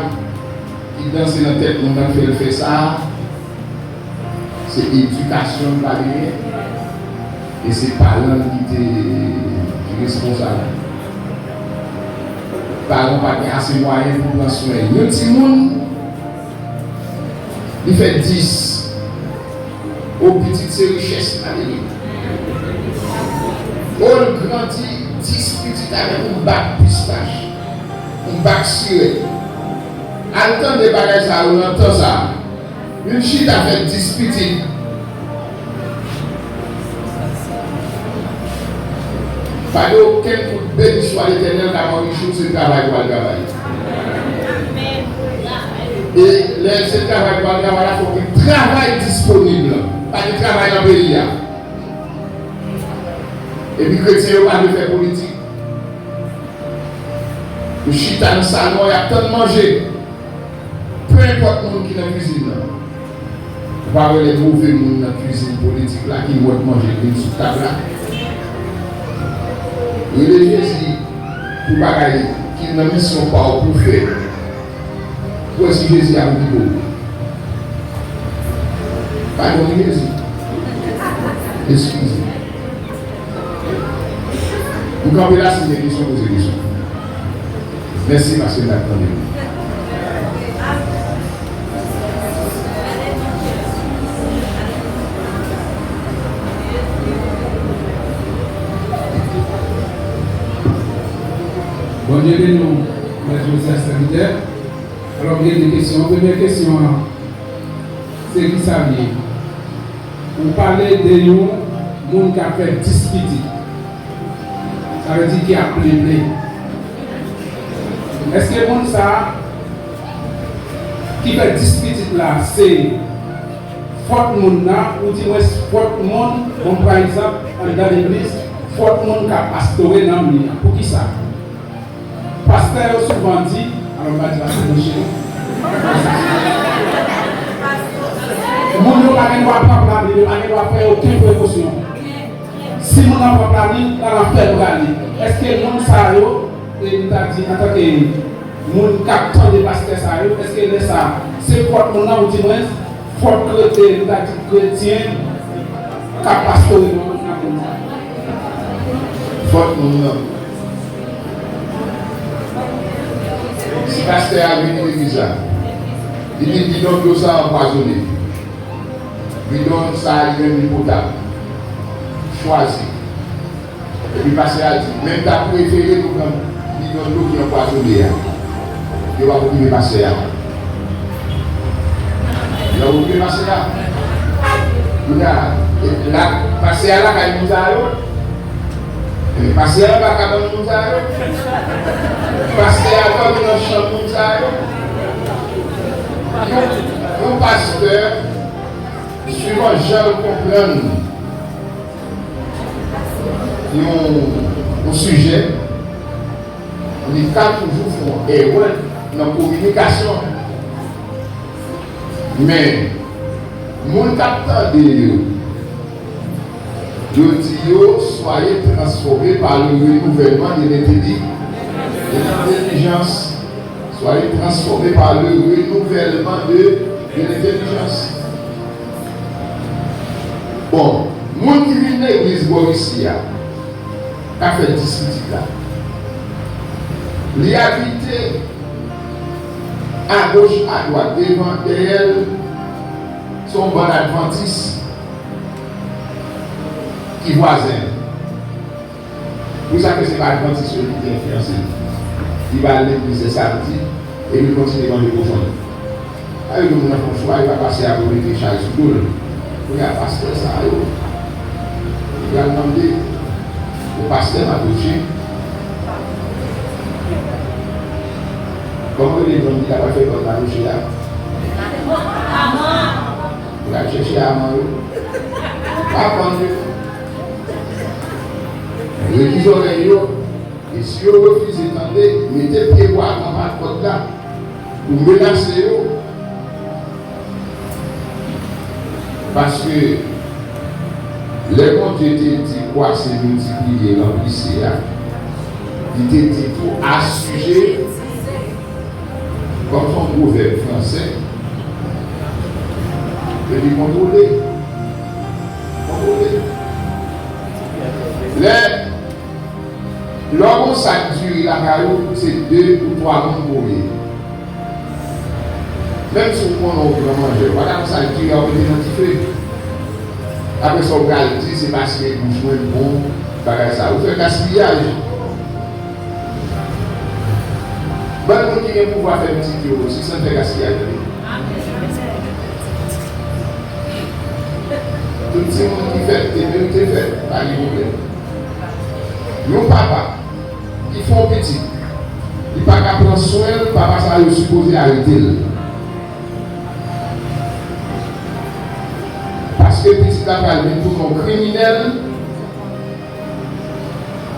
ki danse nan tèt moun nan k fè l fè sa a? Se edikasyon l pa genyen, e se paran l ki te, ki responsab. Paran pa gen ase mwayen pou pran swen yon timoun, li fè dis. O, pitit se richès, alelouya. O, l grandi, dis pitit avèk yon bak pistach, yon bak sirèt. Al tande bagay sa yo nan tan sa a. Vin chita fè dis pitit. Pa gen okenn kout beni swa Letènèl k ap anrichi w, se travay pou al travay. E lè se travay pou al travay la, fòk gen travay disponib. Pa gen travay nan peyi a. Epi kretyen yo pa vle fè politik. Yo chita nan salon, y ap tann manje. Pe enpòt moun ki nan kwizin nan. Ou pa wè lè move moun nan kwizin politik la ki mòd manje k vin sou tab la? Rele Jezi pou bagay ki nan misyon pa w pou fè. Ou wè si Jezi ap okipe w. Pa konn Jezi. Eskize. M kanpe la, si gen kesyon, poze kesyon. Mèsi paske n ap tande nou. Bondye beni w, Frè Joseph, sèvitè. Alò, m gen de kesyon. Premye kesyon an, se kisa l ye? Ou pale de yon moun k ap fè dis pitit. Sa vle di ki ap plenplen. Èske moun sa a ki fè dis pitit la, se fòt moun nan, oudimwens fòt moun, bon, pa egzanp, anndan legliz, fòt moun k ap pastore nanm li an? Poukisa? Pastè yo souvan di, alò m pa di pastè Monchè non. Moun yo pa gen dwa pran pla Bib, yo pa gen dwa fè okenn prekosyon. Si moun nan pran pla Bib, l al fè l prale. Èske moun sa yo, e m ta di antanke moun k ap tande pastè sa yo, èske lè sa, se fòt moun nan, oudimwens, fòt kretyen, nou ta di kretyen k ap pastore nan moun nan konsa? Fòt moun nan. Si pastè a vini legliz la, li di bidon dlo sa anpwazonnen. Bidon sa a li menm li potab. Chwazi. Epi pastè a di, men m ta prefere nou pran bidon dlo ki anpwazonnen an. Yo p ap okipe pastè a. Yo p ap okipe pastè a. Kounye a, e la, pastè a lakay moun sa yo. E pastè a anba kabann moun sa yo. Pastè a dòmi nan chanm moun sa yo. Yon, yon pastè, swivan jan l konprann yon, yon sijè, li ka toujou fè yon erè nan kominikasyon. Men, moun k ap tande yo, yo di yo, soyez transformés par le renouvellement de l'intelli-, de l'intelligence. Soyez transformés par le renouvellement de, de l'intelligence. Bon, moun ki vin legliz bò isi a, k ap fè dis pitit la, li abite agoch, adwat, devan, dèyè l, se yon bann advantis ki vwazen l. Poukisa ke se pa advantis yo ki te enfliyanse l? Li pa al legliz lè samdi, epi l kontinye manje kochon l. Sa vle di moun nan fè yon chwa, li pa pase a pou mete chay sou do l. Kounye a pastè sa yo, li pral mande, ou pastè m ap preche. Kòman rele nonm ki ta pral fè bann maroche a? Ou al chèche aman yo. Pa pran yo. Redi zòrèy yo. E si yo refize tande, mete pye bwa anba pòt la pou menase yo. Paske lè Bondye te di kwa se miltipliye, ranplise a, li te di tou asije. Kòm se yon pwovèb fransè, yo di kontwole. Kontwole. Lè, lè w gen yon sak diri lakay ou, se de ou twa moun pou w ye. Menm si w konnen w gran manjè, w pa ka pran sak diri a w mete nan dife. Apre sa, w pral di se paske bouch mwen bon, bagay sa. Ou fè gaspiyaj. Bann moun ki gen pouvwa fè pitit yo, se san fè gaspiyaj li. Tout timoun ki fèt, te merite fèt, pa gen pwoblèm. Yon papa ki fè yon pitit, li pa ka pran swen l, papa sa yo sipoze arete l. Paske pitit la pral vin tounen yon kriminèl,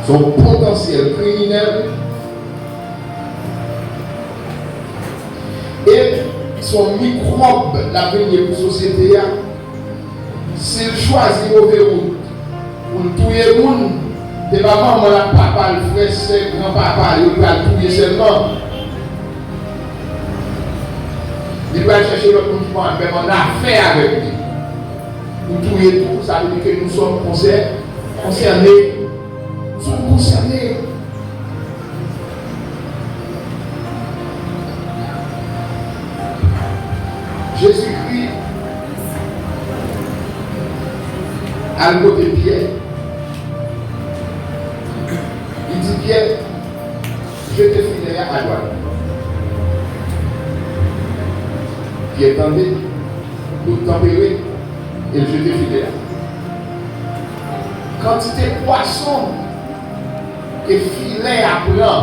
se yon potansyèl kriminèl, e se yon mikwòb l ap vin ye pou sosyete a. Si l chwazi move wout pou l touye moun, se pa manman l ak papa l, frè, sè, granpapa yo l pral touye sèlman. Li pral chèche lòt moun ki pran menm annafè avèk li. Ou touye tou, sa vle di ke nous sommes concernés. Nous sommes concernés. Jezikri al kote Pyè. Li di Pyè, jete filè a adwat. Pyè tande, dlo tanpere, e l jete filè a. Kantite pwason ke filè a pran.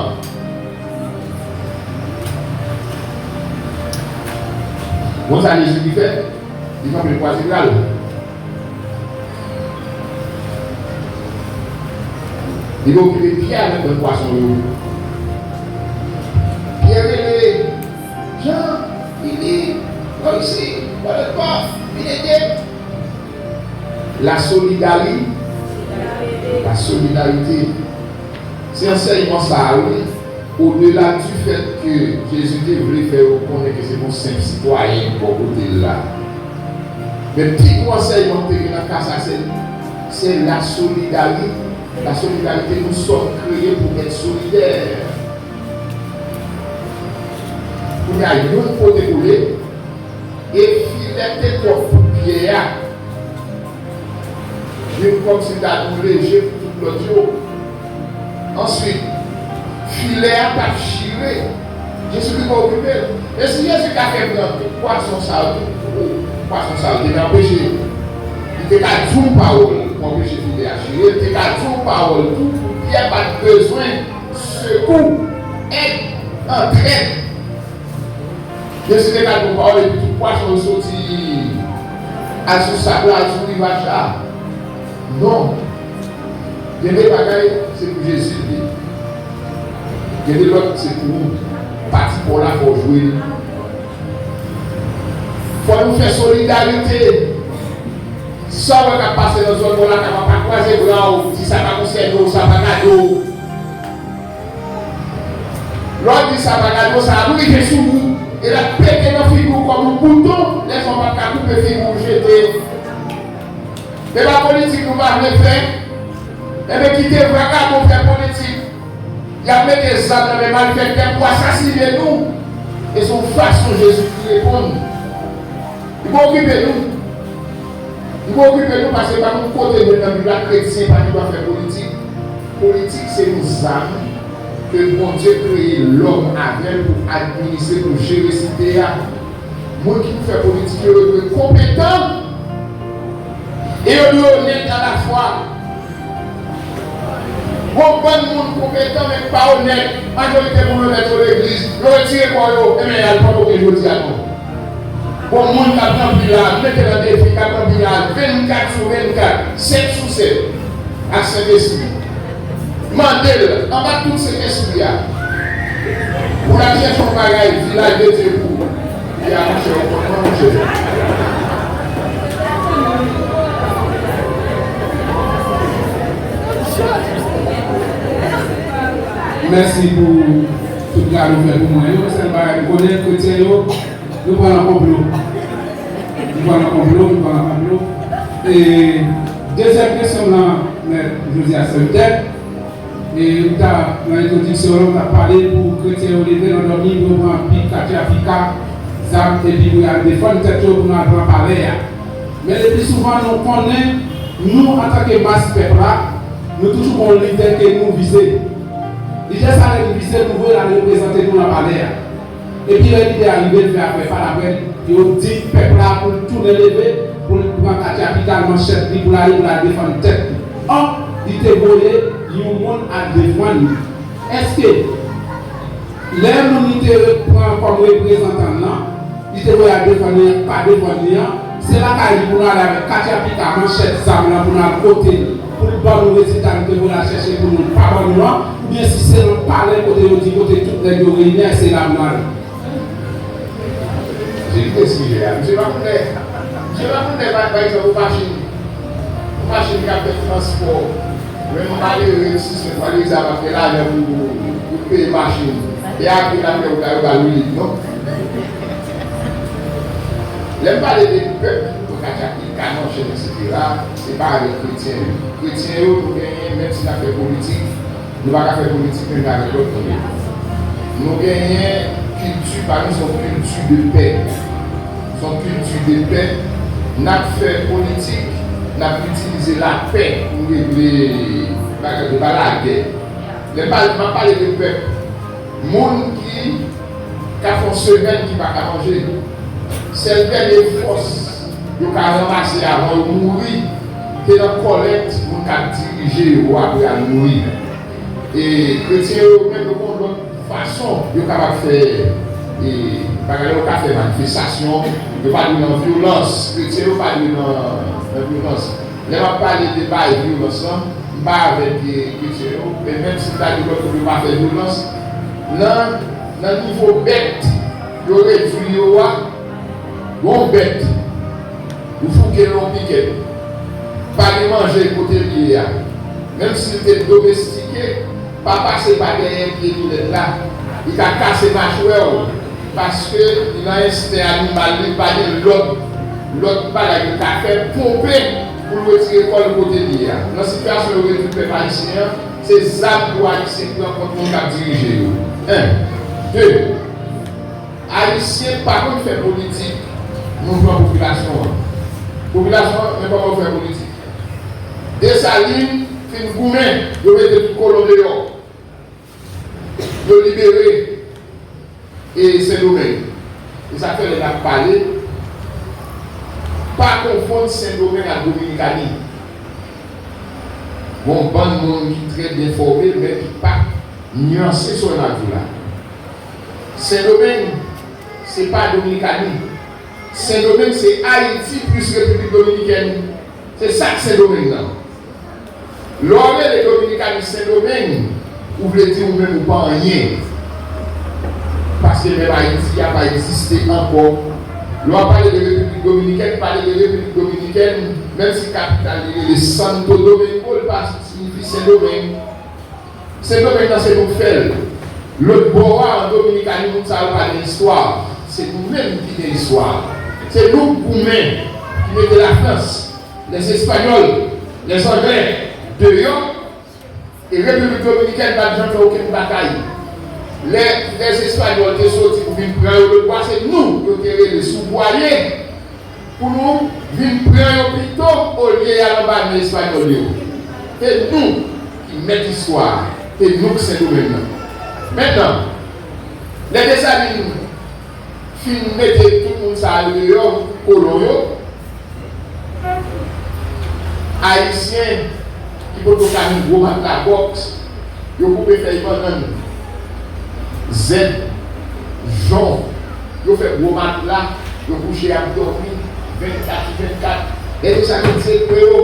Bon, sa Jezi ki fè, li kanpe l kwaze bra l. Li okipe Pyè avèk bann pwason yo. Pyè rele, Jan, Ici, dans le corps, il était. La solidari-, la solidarité. Se ansèyman sa a, wi. Odela di fèt ke Jezi te vle fè yo konnen ke se yon senp sitwayen bò kote l la. Men pi gwo ansèyman ki te gen nan ka sa, se, se la solidari-, la solidarité. Nous sommes créés pour être solidaires. Kounye a, youn pote kole, e filè te twòp pou Pyè a. Vin kòmsi ta twò leje pou tout lòt yo. Answit, filè a t ap chire. Jezikri pa okipe l. E si Jezi ta fè pran tout pwason sa yo, tout gwo pwason sa yo, li te ka anpeche l. Li te ka di yon pawòl pou anpeche filè a chire. Li te ka di yon pawòl tou pou Pyè pa t bezwen sekou, èd, antrèd. Jezi te ka di yon pawòl epi tout pwason yo soti al sou sab la, al sou rivaj la. Non. Gen de bagay, se pou Jezi l ye. Gen de lòt, se pou ou. Pati pa w la, fò w jwe l. Fò nou fè solidarite. Sa w wè k ap pase nan zòn w la, ka pa kwaze bra w, di sa pa konsène w, sa pa gade w. Lè w di sa pa gade w, sa ap rive sou ou, e l ap pete nan figi w kòm yon bouton, lè sa w p ap ka koupe figi w jete. Se pa politik nou pa vle fè. Enben, kite vakabon fè politik. Y ap mete zam nan men malfektè pou asasinen nou. E se yon fason Jezikri reponn. Li pa okipe nou. Li pa okipe nou paske pa yon kote nou nan Bib la kretyen pa gen dwa fè politik. Politik se yon zam ke Bondye kreye lòm avè l pou administre, pou jere site a. Moun ki pou fè politik yo, yo dwe konpetan e yo dwe onèt alafwa. Gon bann moun konpetan, men ki pa onèt. Majorite moun yo mèt yo legliz, yo retire kò yo, enben, y al pa okenn jodi a non. Gon moun k ap ranpli la, mete nan defi, k ap ranpli la vennkat sou vennkat, sèt sou sèt, ak Sentespri. Mande l, anba tout Sentespri a, pou l al chèche yon bagay, vilaj de Dye pou ou. Epi a, monchè, ou konprann, monchè. Mèsi pou tout gade ou fè pou mwen yo. Sèl bagay m konnen, kretyen yo, nou pran nan konplo. Nou pran nan konplo, nou pran nan konplo. E dezyèm kesyon m nan, mèt Josias Solitaire. E m ta, nan entwodiksyon an, m ta pale pou kretyen yo leve nan dòmi, pou yo pran pik, katya pika, zam, epi pou y al defann tèt yo, pou nou al pran palè a. Men lepi souvan, nou konnen, nou, antanke mas pèp la, nou toujou gon lidè ke nou vize. Lidè sa, lè nou vize, nou voye l al reprezante nou nan palè a. Epi lè lidè a rive, l fè afè pa l apre l, yo di pèp la pou l tounen leve, pou l pran katya pika l, manchèt li, pou l ale, pou l al defann tèt li. Ò, li te voye yon moun al defann li. Èske lè moun li te pran kòm reprezantan l lan, li te voye al defann li an, pa defann li an, se lakay li pou nou ale avèk katya pika, manchèt, zam lan pou nou al kote l, pou l ban nou rezilta nou te voye al chèche pou nou, l pa ban nou an, oubyen si se nan palè kote yo di kote tout nèg yo reyini a, se la pou nou ale. Misye kite sijè a. Misye pa konn lè, misye pa konn lè, pa, pa egzanp, yon machin, yon machin k ap fè transpò. Men yon malere, si se malere sa pa fè lajan pou, pou peye machin. E apre l ap fè wout la, yo ba l wi, non? Lè m pale de pèp, yo ka di ak li, kanonchèn, etsetera, se pa avèk kretyen yo. Kretyen yo, nou genyen, menm si n ap fè politik, nou pa ka fè politik menm jan avèk lòt moun yo. Nou genyen kilti pa nou, se yon kilti de pè. Se yon kilti de pè. N ap fè politik, n ap itilize lapè pou regle bagay, se pa lagè. Lè m pale, m ap pale de pèp. Moun ki ka fè yon semèn ki pa ka manje. Sèl dènye fòs yo ka ranmase avan yo mouri, se nan kòlèt moun k ap dirije yo apre al mouri. E kretyen yo menm yo gon lòt fason yo kapab fè, e, bagay la, yo ka fè manifestasyon, yo pa dwe nan vyolans, kretyen yo pa dwe nan, nan vyolans. Lè m ap pale de bay vyolans lan, m pa avèk, e, kretyen yo, men menm si m ta di lòt moun yo pa fè vyolans, nan, nan nivo bèt yo redwi yo a, Yon bèt, ou fouke l yon pikèt, pa gen manje kote l ye a, menm si l te domestike, pa pase pa dèyè pye kilèt la, li ka kase machwè w, paske li nan ensten animal li, li pa gen lòt, lòt bagay li ka fè, ponpe pou l retire kò l kote l ye a. Nan sitiyasyon yo retwouve pèp ayisyen an, se zam pou Ayisyen pran kont moun k ap dirije yo. En. De. Ayisyen pa konn fè politik, nou pran popilasyon an. Popilasyon an, men kòman yo fè politik. Desalin fin goumen, yo mete tout kolon deyò. Yo libere e Sendomeng. E sa k fè lè n ap pale, pa konfonn Sendomeng ak Dominikani. Gon bann moun ki trè byen fòme, men ki pa nyanse sa n ap di la. Sendomeng, se pa Dominikani. Sendomeng, se Ayiti plis Repiblik Dominikèn. Se sa k Sendomeng nan. Lè w rele Dominikani Sendomeng, ou vle di ou menm ou pa anyen. Paske menm Ayiti a pa egziste ankò. Lè w ap pale de Repiblik Dominikèn, pale de Repiblik Dominikèn, menm si kapital li rele Santo Domingo, li pa siyifi Sendomeng. Sendomeng nan se nou k fè l. Lòt bò a, an Dominikani, moun sa yo pa gen istwa. Se nou menm ki gen istwa. Se nou k goumen, ki mete Lafrans, lèzespanyòl, lèzanglè deyò. E Repiblik Dominikèn pa t janm fè okenn batay. Lè lèzespanyòl te soti pou vin pran yo lòt bò a, se nou yo te rele sou bwa ye. Pou nou vin pran yo pito olye y al anba men espanyòl yo. Se nou ki mèt istwa a, se nou k Sendomeng nan. Mentnan, lè Desalin fin mete tout moun sa yo deyò, kolon yo, Ayisyen ki potko ka ni gwo matla bòks, yo koupe fèy bannann, zèb, jon, yo fè gwo matla, yo kouche ap dòmi vennkat sou vennkat. Lè Desalin se kwe yo,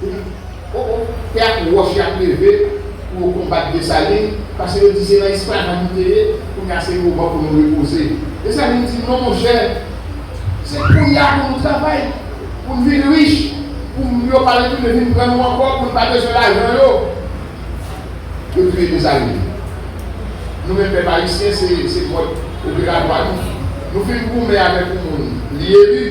o, o, tè ak wòch y ap leve pou yo konbat Desalin, paske yo di se nan esklavaj nou te ye, kounye a se moman pou nou repoze. Desalin di non monchè, se kounye a pou nou travay, pou n vin rich, pou yo pa retounen vin pran nou ankò, pou n pa bezwen lajan yo. Yo touye Desalin. Nou menm pèp ayisyen, se, se mòd operatwa nou. Nou fin goumen avèk yon moun, li eli,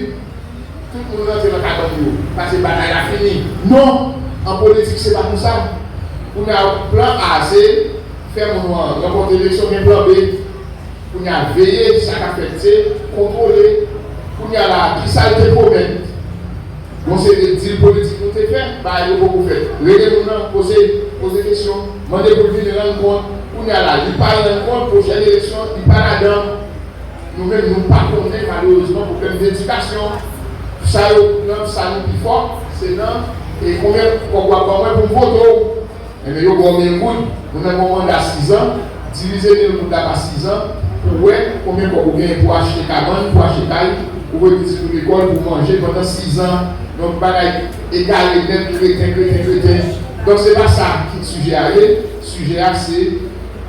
tout moun rantre nan kabann yo, paske batay la fini. Non! An politik, se pa konsa. Kounye a, plan A se fè moun nan ranpòte eleksyon, gen plan B. Kounye a, veye sa k ap fèt, se kontwole. Kounye a la, kisa l te pwomèt? Gon seri de dil politik nou te fè, bagay yo poko fèt. Rele moun nan, poze, poze kesyon, mande pou l vini rann kont. Kounye a la, li pa rann kont, pwochèn eleksyon, li pa ladan. Nou menm, nou pa konnen, malerezman, pwoblèm de edikasyon. Sa yo, nan sa nou pi fò, se nan, e konbyen kòb w ap ban mwen pou m vote w? Enben, yo ba w mil goud, moun nan gen yon manda sizan, divize mil goud la pa sizan, pou w wè konbyen kòb ou genyen pou w achte kabann, pou w achte kay, pou voye pitit ou lekòl, pou w manje pandan sizan. Donk, bagay egare nèt, kreten, kreten, kreten. Donk, se pa sa ki sijè a ye. Sijè a, se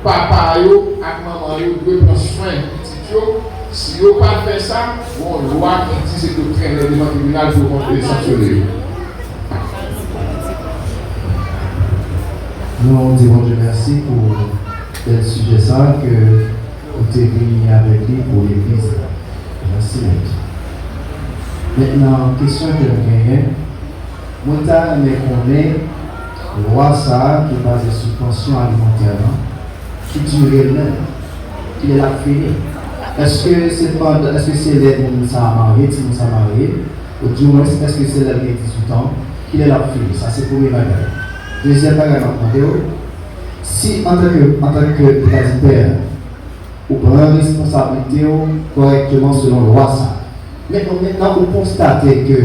papa yo ak manman yo dwe pran swen pitit yo. Si yo pa fè sa, gon lwa ki di se pou yo trennen devan tribinal pou yo konn sanksyonnen yo. Nou di Bondye mèsi pou bèl sijè sa a ke ou te vini avèk li pou legliz la. Mèsi nèt. Mentnan, kesyon ke m genyen, mwen ta renmen konnen lwa sa a ki baze sou pansyon alimantè lan, ki dire l menm, kilè l ap fini? Èske se pandan, èske se lè moun sa a marye, timoun sa a marye, oudimwens, èske se lè l gen dizuit an, kilè l ap fini? Sa se premye bagay. Dezyèm bagay m ap mande w, si antanke, antanke, ta di pè, ou pran responsablite w kòrèkteman selon lwa sa. Men, mentnan ou konstate ke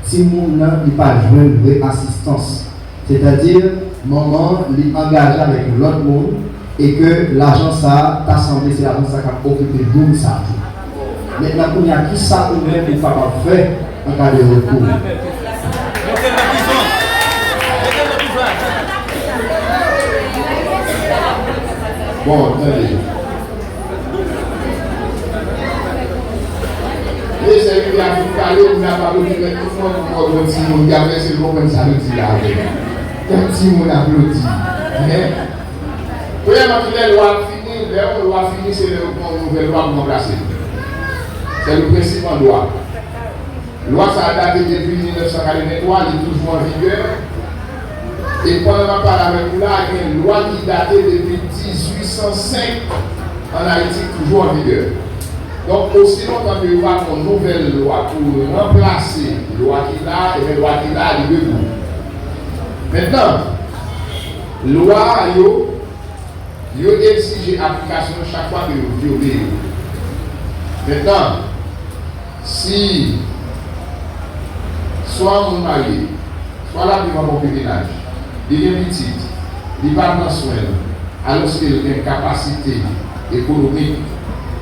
timoun nan, li pa jwenn vre asistans. Sètadi, manman an, li angaje avèk yon lòt moun e ke lajan sa a, ta sanble se lajan sa k ap okipe moun sa a tou. Mentnan, kounye a, kisa ou menm ou kapab fè an ka de rekou? Bon, tande. Dezè rivyè a fin pale, moun ap aplodi, men tout moun, moun wè yon timoun ki ap fè, se l konprann sa nou di la, wi. Yon timoun aplodi. Men, premyèman, kilè lwa ap fini? Lè yon lwa fini, se lè yo pran yon nouvèl lwa pou ranplase l. Se le prensip an dwa. Lwa sa a date depi mil nèf san katrevenntwa, li toujou an vigè. E pandan m ap pale avèk ou la, gen lwa ki date depi dizuit san senk ann Ayiti ki toujou an vigè. Donk, osi lontan ke yo pa pran nouvèl lwa pou ranplase lwa ki la, ebyen, lwa ki la, li debou. Mentnan, lwa yo, yo egzije aplikasyon chak fwa ke yo vyole yo. Mentnan, si swa yon moun marye, swa l ap viv an konpinaj, li gen pitit, li pa pran swen l, alòske l gen kapasite ekonomik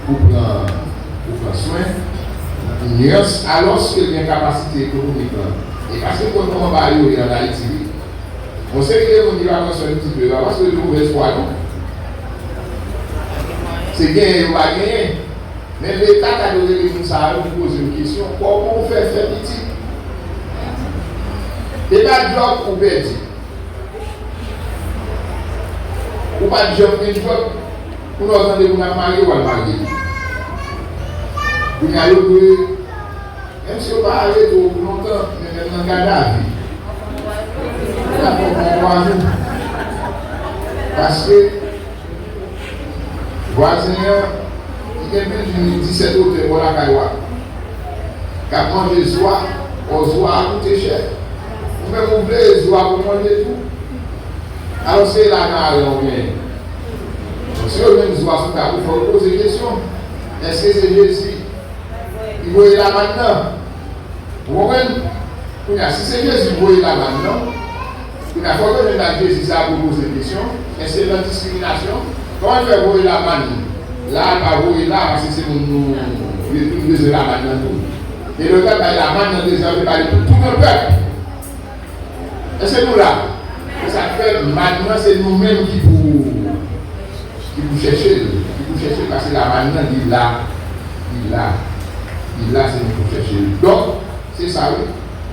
pou pran, pou pran swen, nyans, alòske l gen kapasite ekonomik lan, e paske m konn kòman bagay yo ye ann Ayiti, wi. Yon seri de moun ki pa pran swen pitit yo, e pa paske yo te movèz fwa, non. Se genyen yo pa genyen. Men Leta ta dwe rele moun sa yo pou poze yo kesyon, kòman w fè fè pitit? E pa djòb ou pèdi. Ou pa t janm gen djòb. Kounye a w tande moun ap marye, w al marye. Kounye a yo dwe, menm si yo pa ale twò lontan, men menm nan gadavi, yo ta fè w pran twa jou. Paske vwazen an, ki gen bilding li disèt wotè bò lakay ou a, k ap manje zwa, ò, zwa a koute chè. Ou menm ou vle zwa pou manje tou. Alò se la nan aren ou genyen. Donk, si yo jwenn zwa sou tab ou, fò yo poze kesyon. Èske se Jezi ki voye lamann nan? Ou konprann? Kounye a, si se Jezi ki voye lamann nan, kounye a, fò yo jwenn ak Jezi sa pou yo poze kesyon. Èske se nan diskriminasyon? Kòman l fè voye lamann la, l pa voye la, paske se moun nou, nou, nou bezwen lamann nan tou. E lè yo t ap bay lamann nan, dezòm yo pale pou tout yon pèp. Èske nou la? Se sa k fè mann nan se nou menm ki pou, ki pou chèche l, ki pou chèche l, paske lamann nan li la, li la, li la, se nou pou chèche l. Donk, se sa wi,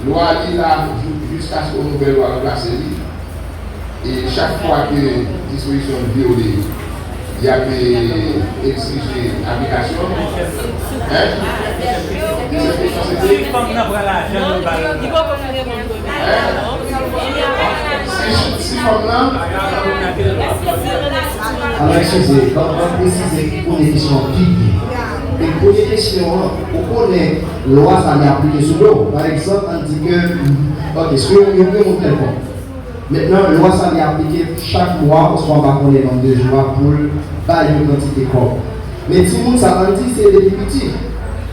lwa li la jou-, jiskaske yon nouvèl lwa ranplase li. E chak fwa ke dispozisyon l vyole, y ap, eh, egzije aplikasyon. Hein? Deuxième question, c'était? Si fanm nan pran lajan, nou ba l. Hein? Si, si fanm nan? Alò, eskize, ban, ban presize ki premye kesyon an ki byen. E premye kesyon an, ou konnen lwa sa li aplike sou do w. Pa egzanp, ann di ke, ok, sou yon, yon, yon moun kèlkonk. Mentnan, lwa sa li aplike chak mwa, oswa m pa konnen nonb de jou a pou l bay yon kantite kòb. Men timoun sa, ann di se depi piti.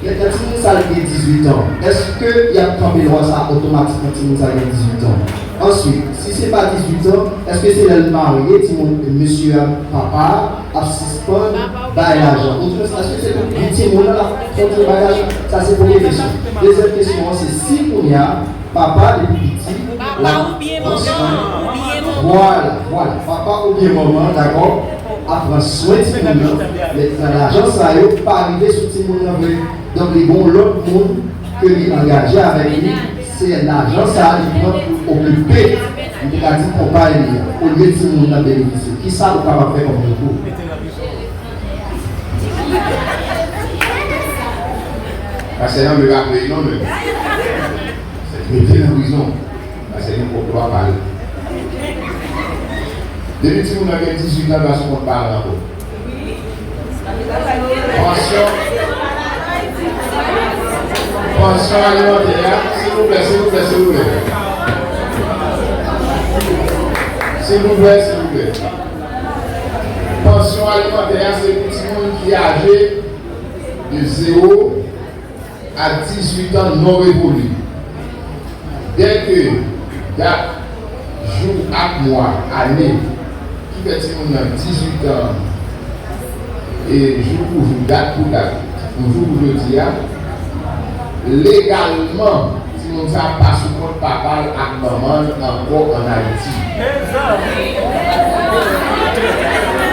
Mentnan, timoun sa li gen dizuit an. Èske y ap kanpe lwa sa otomatikman timoun sa gen dizuit an? Answit, si se pa dizuit an, èske se lè l marye, timoun, mesye a, papa a, ap sispann bay lajan? Oudimwens, èske se pou tout timoun nan l ap kontinye bay lajan? Sa se premye kesyon. Dezyèm kesyon an, se si kounye a, papa depi piti, l ap pran swen. Vwala, vwala. Papa oubyen manman, dakò, ap pran swen timoun nan. Men nan lajan sa yo, pa rive sou timoun nan vre. Donk, li gen yon lòt moun ke li angaje avèk li. Se lajan sa a li pran pou okipe, m te ka di konpay li a, olye timoun nan benefisye. Kisa ou kapab fè kòm rekou? Pastè nan, men pa plede non, men. Mete nan prizon. Pastè gen pwòp lwa pa l. Depi timoun nan gen dizuit an, l pa sou kont paran ankò. Pansyon, pansyon alimantè a, silvouplè, silvouplè, silvouplè. Silvouplè, silvouplè. Pansyon alimantè a, se pou timoun ki aje de zewo a dizuit an non revoli. Dèke dat, jou ak mwa, ane ki fè timoun nan dizuit an, e jou pou jou, dat pou dat, pou jou pou jodi a, legalman, timoun sa a pa sou kont papa l ak manman l ankò ann Ayiti.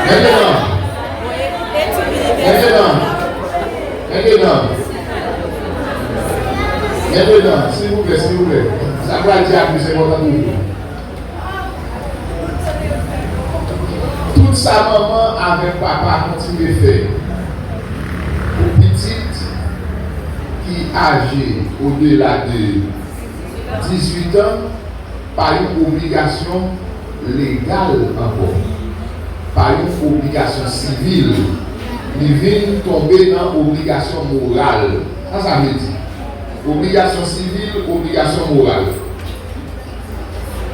Mentnan, mentnan, mentnan, Leve dan, silvouplè, silvouplè. Sa pral di a plis enpòtan toujou. Tout sa manman avèk papa kontinye fè pou pitit ki aje odela de dizuit an, pa yon obligasyon legal ankò, pa yon obligasyon sivil, li vin tonbe nan obligasyon moral. Sa sa vle di? Obligasyon sivil, obligasyon moral.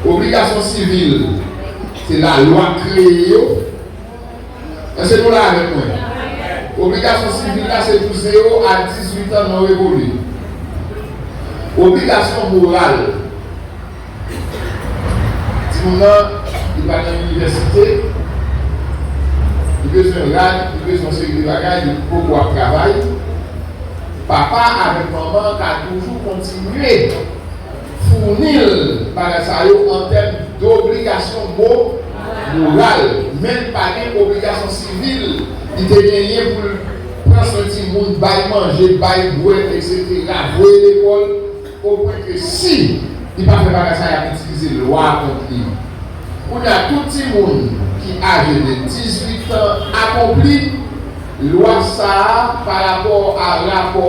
Obligasyon sivil, se lalwa kreye yo. Èske nou la avèk mwen? Obligasyon sivil la se pou zewo a dizuit an non revolu. Obligasyon moral, timoun nan, li pral nan inivèsite, li bezwen rad, li bezwen yon seri de bagay, li poko ap travay. Papa avèk manman ka toujou kontinye founi l bagay sa yo an tèm dobligasyon mo-, moral, men pa gen obligasyon sivil li te genyen pou l pran swen timoun, bay manje, bay bwè, etsetera, voye lekòl, opwen ke si li pa fè bagay sa, y ap itilize lwa kont li. Kounye a, tout timoun ki aje de dizuit an akonpli, lwa sa a, pa rapò a rapò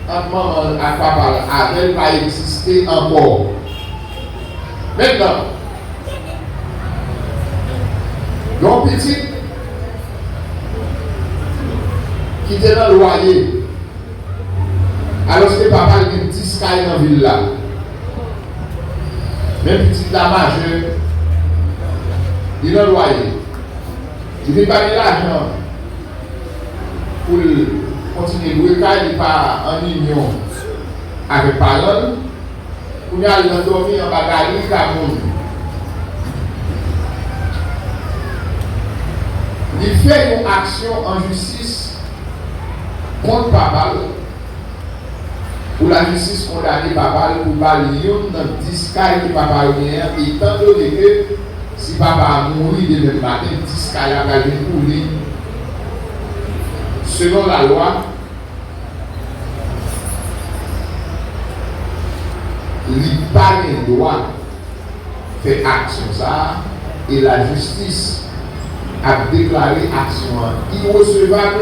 ant manman l ak papa l avè l, pa egziste ankò. Mentnan, yon pitit ki te nan lwaye, alòske papa l gen dis kay nan vil la. Men pitit la majè, li nan lwaye. Li vin pa gen lajan pou l kontinye lwe kay, li pa an inyon avèk paran l. Kounye a, li nan dòmi anba gari ka moun. Li fè yon aksyon an jistis kont papa l, pou lajistis kondane papa l pou ba l youn nan dis kay ke papa yo genyen an, etandone ke si papa a mouri demen maten, dis kay la pral vin pou li. Selon lalwa, li pa gen dwa fè aksyon sa a, e lajistis ap deklare aksyon an iresevab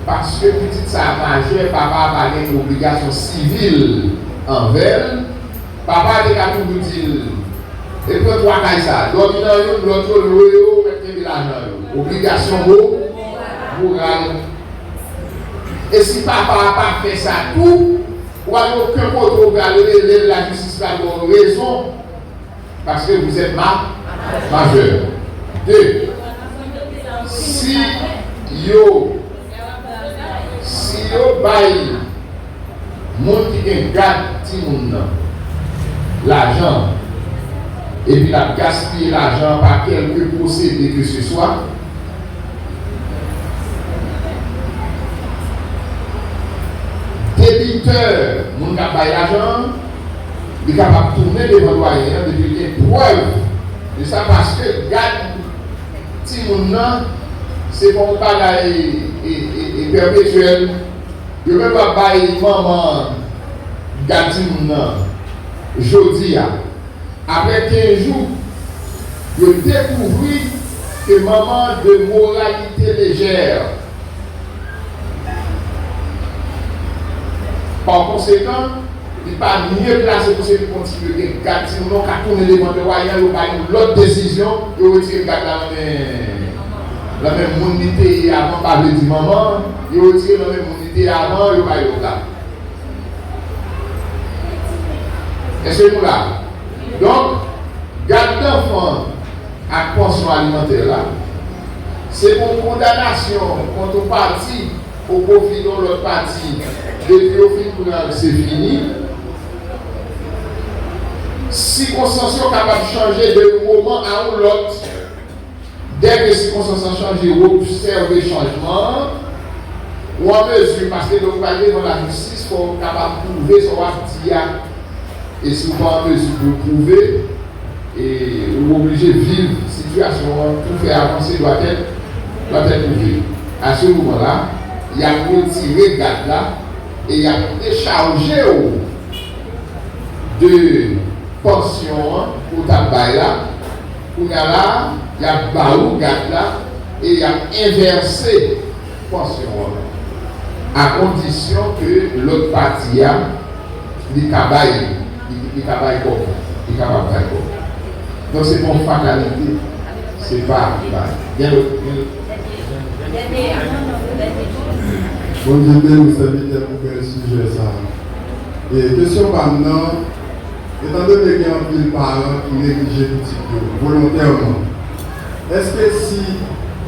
paske pitit sa a majè, papa a pa gen obligasyon sivil anvè l. Papa a te ka toujou di l, e pran twa kay sa a, dòmi nan youn, lòt yo lwe yo, ou mèt kenbe lajan yo. Obligasyon mo-, moral. E si papa a pa fè sa tou, ou pa gen okenn kote ou pral rele l, lajistis pral ba w rezon, paske vous êtes ma-, majè. De, si yo, si yo bay moun ki gen gad timoun nan lajan, epi l ap gaspiye lajan pa kèlke pwosede ke se swa, debitè, moun k ap bay lajan an, li kapab tounen devan dwayen an depi l gen prèv de sa, paske gad timoun nan, se pa yon bagay, e, e, e, pèpetyèl. Yo menm yo ap bay manman gad timoun nan jodi a. Apre kenz jou, yo dekouvri ke manman de moralite lejè. Pa konsekan, li pa mye plase pou se li kontinye gen gad timoun nan, ka tounen devan dwayen an, yo bay yon lòt desizyon, yo retire gad la nan men, nan men moun li te ye avan, pa vle di manman, yo retire nan men moun li te ye avan, yo bay lòt la. Èske nou la? Donk, gad danfan ak pansyon alimantè la, se yon kondanasyon kont yon pati o pwofi de yon lòt pati, depi yo fin pran l, se fini. Sikonstans yo kapab chanje de yon moman a yon lòt. Dèke sikonstans lan chanje, ou obsève chanjman an, ou an mezi, paske lè ou pral devan lajistis, fò ou kapab pwouve sa w ap di a. E si ou pa an mezi pou w pwouve, e ou oblije viv sitiyasyon an pou fè avanse dwa tèt, dwa tèt pwouve. A se moman la, y ap retire gad la, e y ap dechaje w de pansyon an ou t ap bay la, kounye a la, y ap ba ou gad la e y ap envèse pansyon an, a kondisyon ke lòt pati a, li ka bay, li, li ka bay kòb, li kapab bay kòb. Donk, se pa yon fatalite, se pa, gen lòt, gen lòt. Bondye beni w, sèvitè, pou bèl sijè sa a. E kesyon pa m nan, etandone gen anpil paran ki neglije pitit yo volontèman, èske si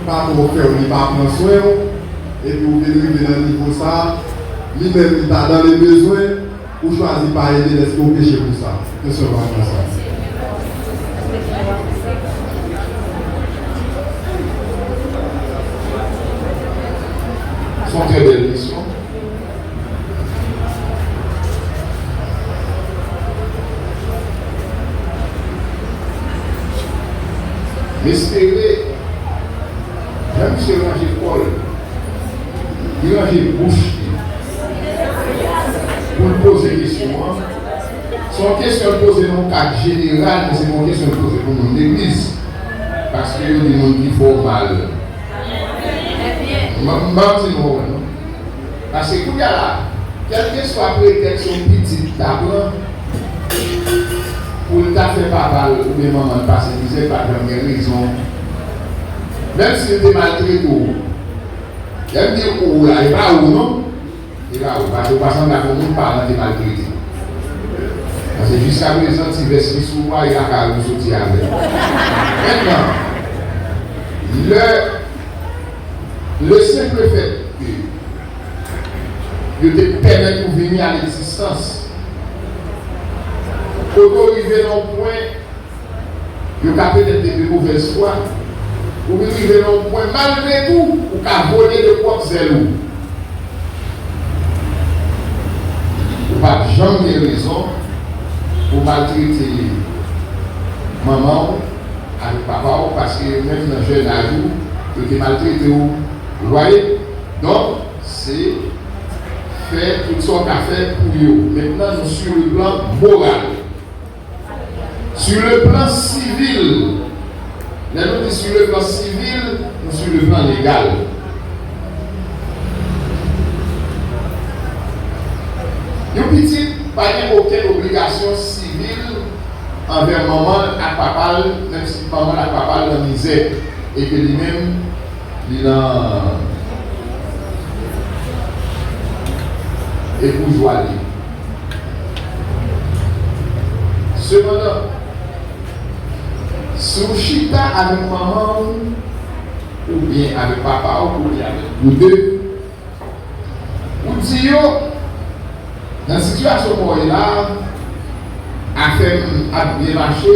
papa w fè w, li pa pran swen w, epi w vin rive nan nivo sa a, li menm li ta dans le besoin, ou chwazi pa ede l, èske w peche pou sa? Kesyon pa m nan sa. Se yon trè bèl kesyon. M espere, lè misye ranje kò l, li ranje bouch li pou l poze kesyon an. Se yon kesyon l poze nan yon kad jeneral, men se pa yon kesyon l poze pou moun legliz. Paske yo di moun ki fè w mal. M, m pa di nou konprann, non. Paske kounye a la, kèlkeswa pretèks yon pitit ta pran pou l ta fè papa l oubyen manman l pase mizè, pa t janm gen rezon. Menm si l te maltrete w, lè m di ou la, e pa ou non, e pa ou, paske ou pa sanble ak yon moun paran te maltrete. Paske jiskaprezan, ti vès ki sou ou a, e lakay ou soti avè l. Mentnan, lè, le simple fait que yo te pèmèt ou vini a legzistans, kote w rive nan yon pwen, yo ka petèt te de movèz fwa, ou vin rive nan yon pwen, malgre tou, ou ka vole de pwòp zèl ou. Ou p ap janm gen rezon pou maltrete manman w avèk papa w, paske yo menm nan jèn aj ou, yo te maltrete w. Ou vwaye? Donk, se fè tout sa w ka fè pou yo. Mentnan, nou sur le plan moral. Sur le plan civil, lè nou di sur le plan civil, nou sur le plan legal. Yon pitit pa gen okenn obligasyon sivil anvè manman l ak papa l, menm si manman l ak papa l nan mizè e ke li menm, li nan, e boujwa li ye. Sepandan, si w chita avèk manman w, oubyen avèk papa w, oubyen avèk ou de, ou di yo, nan sitiyasyon mwen ye la, afè m ap byen mache,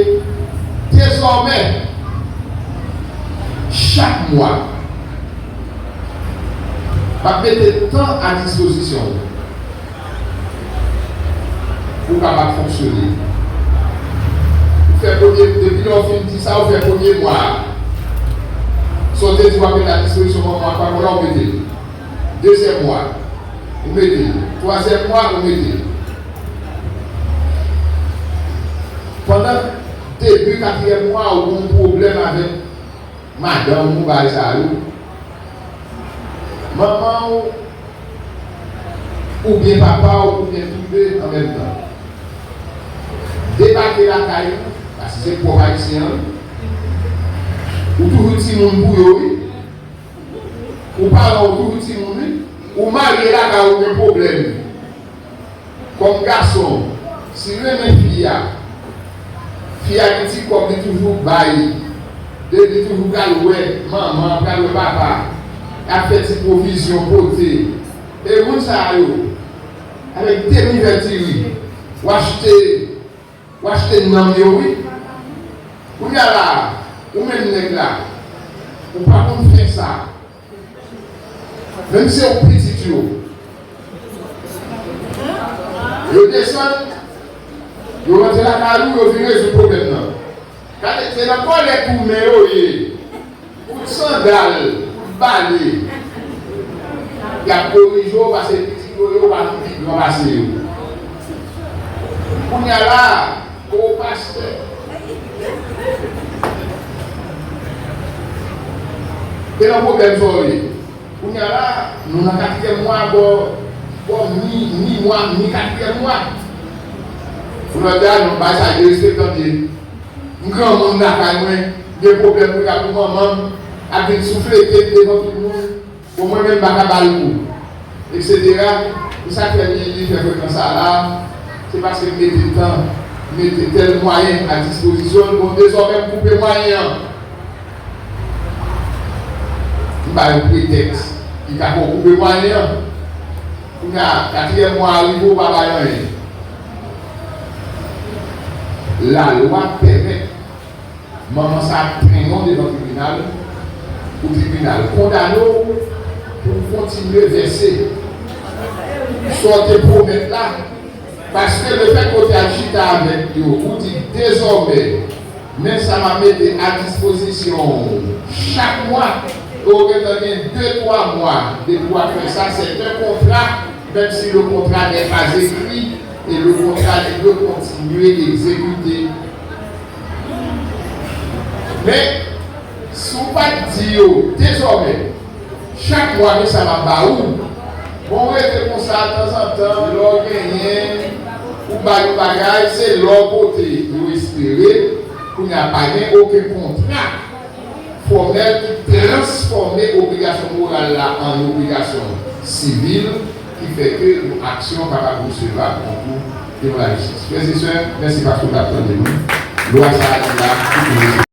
dezòmè, chak mwa, m ap mete tan a dispozisyon w pou w kapab fonksyone. Ou fè premye, depi lè w fin di sa, ou fè premye mwa a. Sa w te di w ap mete a dispozisyon manman ak papa w la, ou mete l. Dezyèm mwa, ou mete l. Twazyèm mwa, ou mete l. Pandan debi katriyèm mwa a, ou gen yon pwoblèm avèk madanm ou, bagay sa yo, manman w, oubyen papa w, oubyen toude an menm tan, debake lakay ou, paske se pwòp ayisyen an, wi. Ou toujou timoun pou yo, wi. Ou paran w toujou timoun, wi. Ou marye lakay ou, gen pwoblèm. Kòm gason, si l renmen fi a, fi a gen ti kòb, li toujou bay, li, li toujou pral wè manman, pral wè papa, ap fè ti pwovizyon, pote. E moun sa yo, avèk demi vè diri, w achte, w achte nanm yo, wi. Kounye a la, ou menm nèg la, ou pa konn fè sa. Menm si se ou pitit yo, yo desann, yo rantre lakay ou, yo vin rezoud pwoblèm nan. Gade, se nan kòlèt ou men yo ye. Kout sandal, kout bale. Y ap korije w, paske pitit Yo pa vin pi gran pase yo. Kounye a la, o pastè. Te nan pwoblèm sa w ye. Kounye a la, nou nan katriyèm mwa, bò, bò mi, mi mwa, mi katriyèm mwa. Pou lòt la, nou bay sa de respektan de. M granmoun lakay mwen, m gen pwoblèm pou y ap pou manman m, ap vin souflete m devan tout moun. Bon, mwen menm m pa ka ba l kou, etsetera. E sa k fè li, li fè frekans sa la, se paske m mete tan, m mete tèl mwayen a dispozisyon l. Bon, dezòmè m koupe mwayen an. M ba yon pretèks ki ka fè w koupe mwayen an. Kounye a, katriyèm mwa a rive, ou pa bay anyen. Lalwa pèmèt manman sa a trennen w devan tribinal, pou tribinal kondane w pou w kontinye vèse sa w te pwomèt la. Paske lefètke w te al chita avèk yo, ou di dezòmè, men sa m ap mete a dispozisyon w chak mwa, e w gentan gen de, twa mwa depi w ap fè sa, c'est un contrat, même si le contrat n'est pas écrit, et le contrat, il peut continuer d'exécuter. Men, si w pa t di yo dezòmè, chak mwa, men sa m ap ba ou, bon, w rete konsa, tanzantan, lè w genyen, ou ba yo bagay, se lè w pote, yo espere, kounye a pa gen okenn kontra fòmèl ki transfòme obligasyon moral la an obligasyon sivil, ki fè ke yon aksyon kapab resevwa konkou devan lajistis. Frè e sè, mèsi paske w t ap tande nou. Lwa sa a li la pou nou.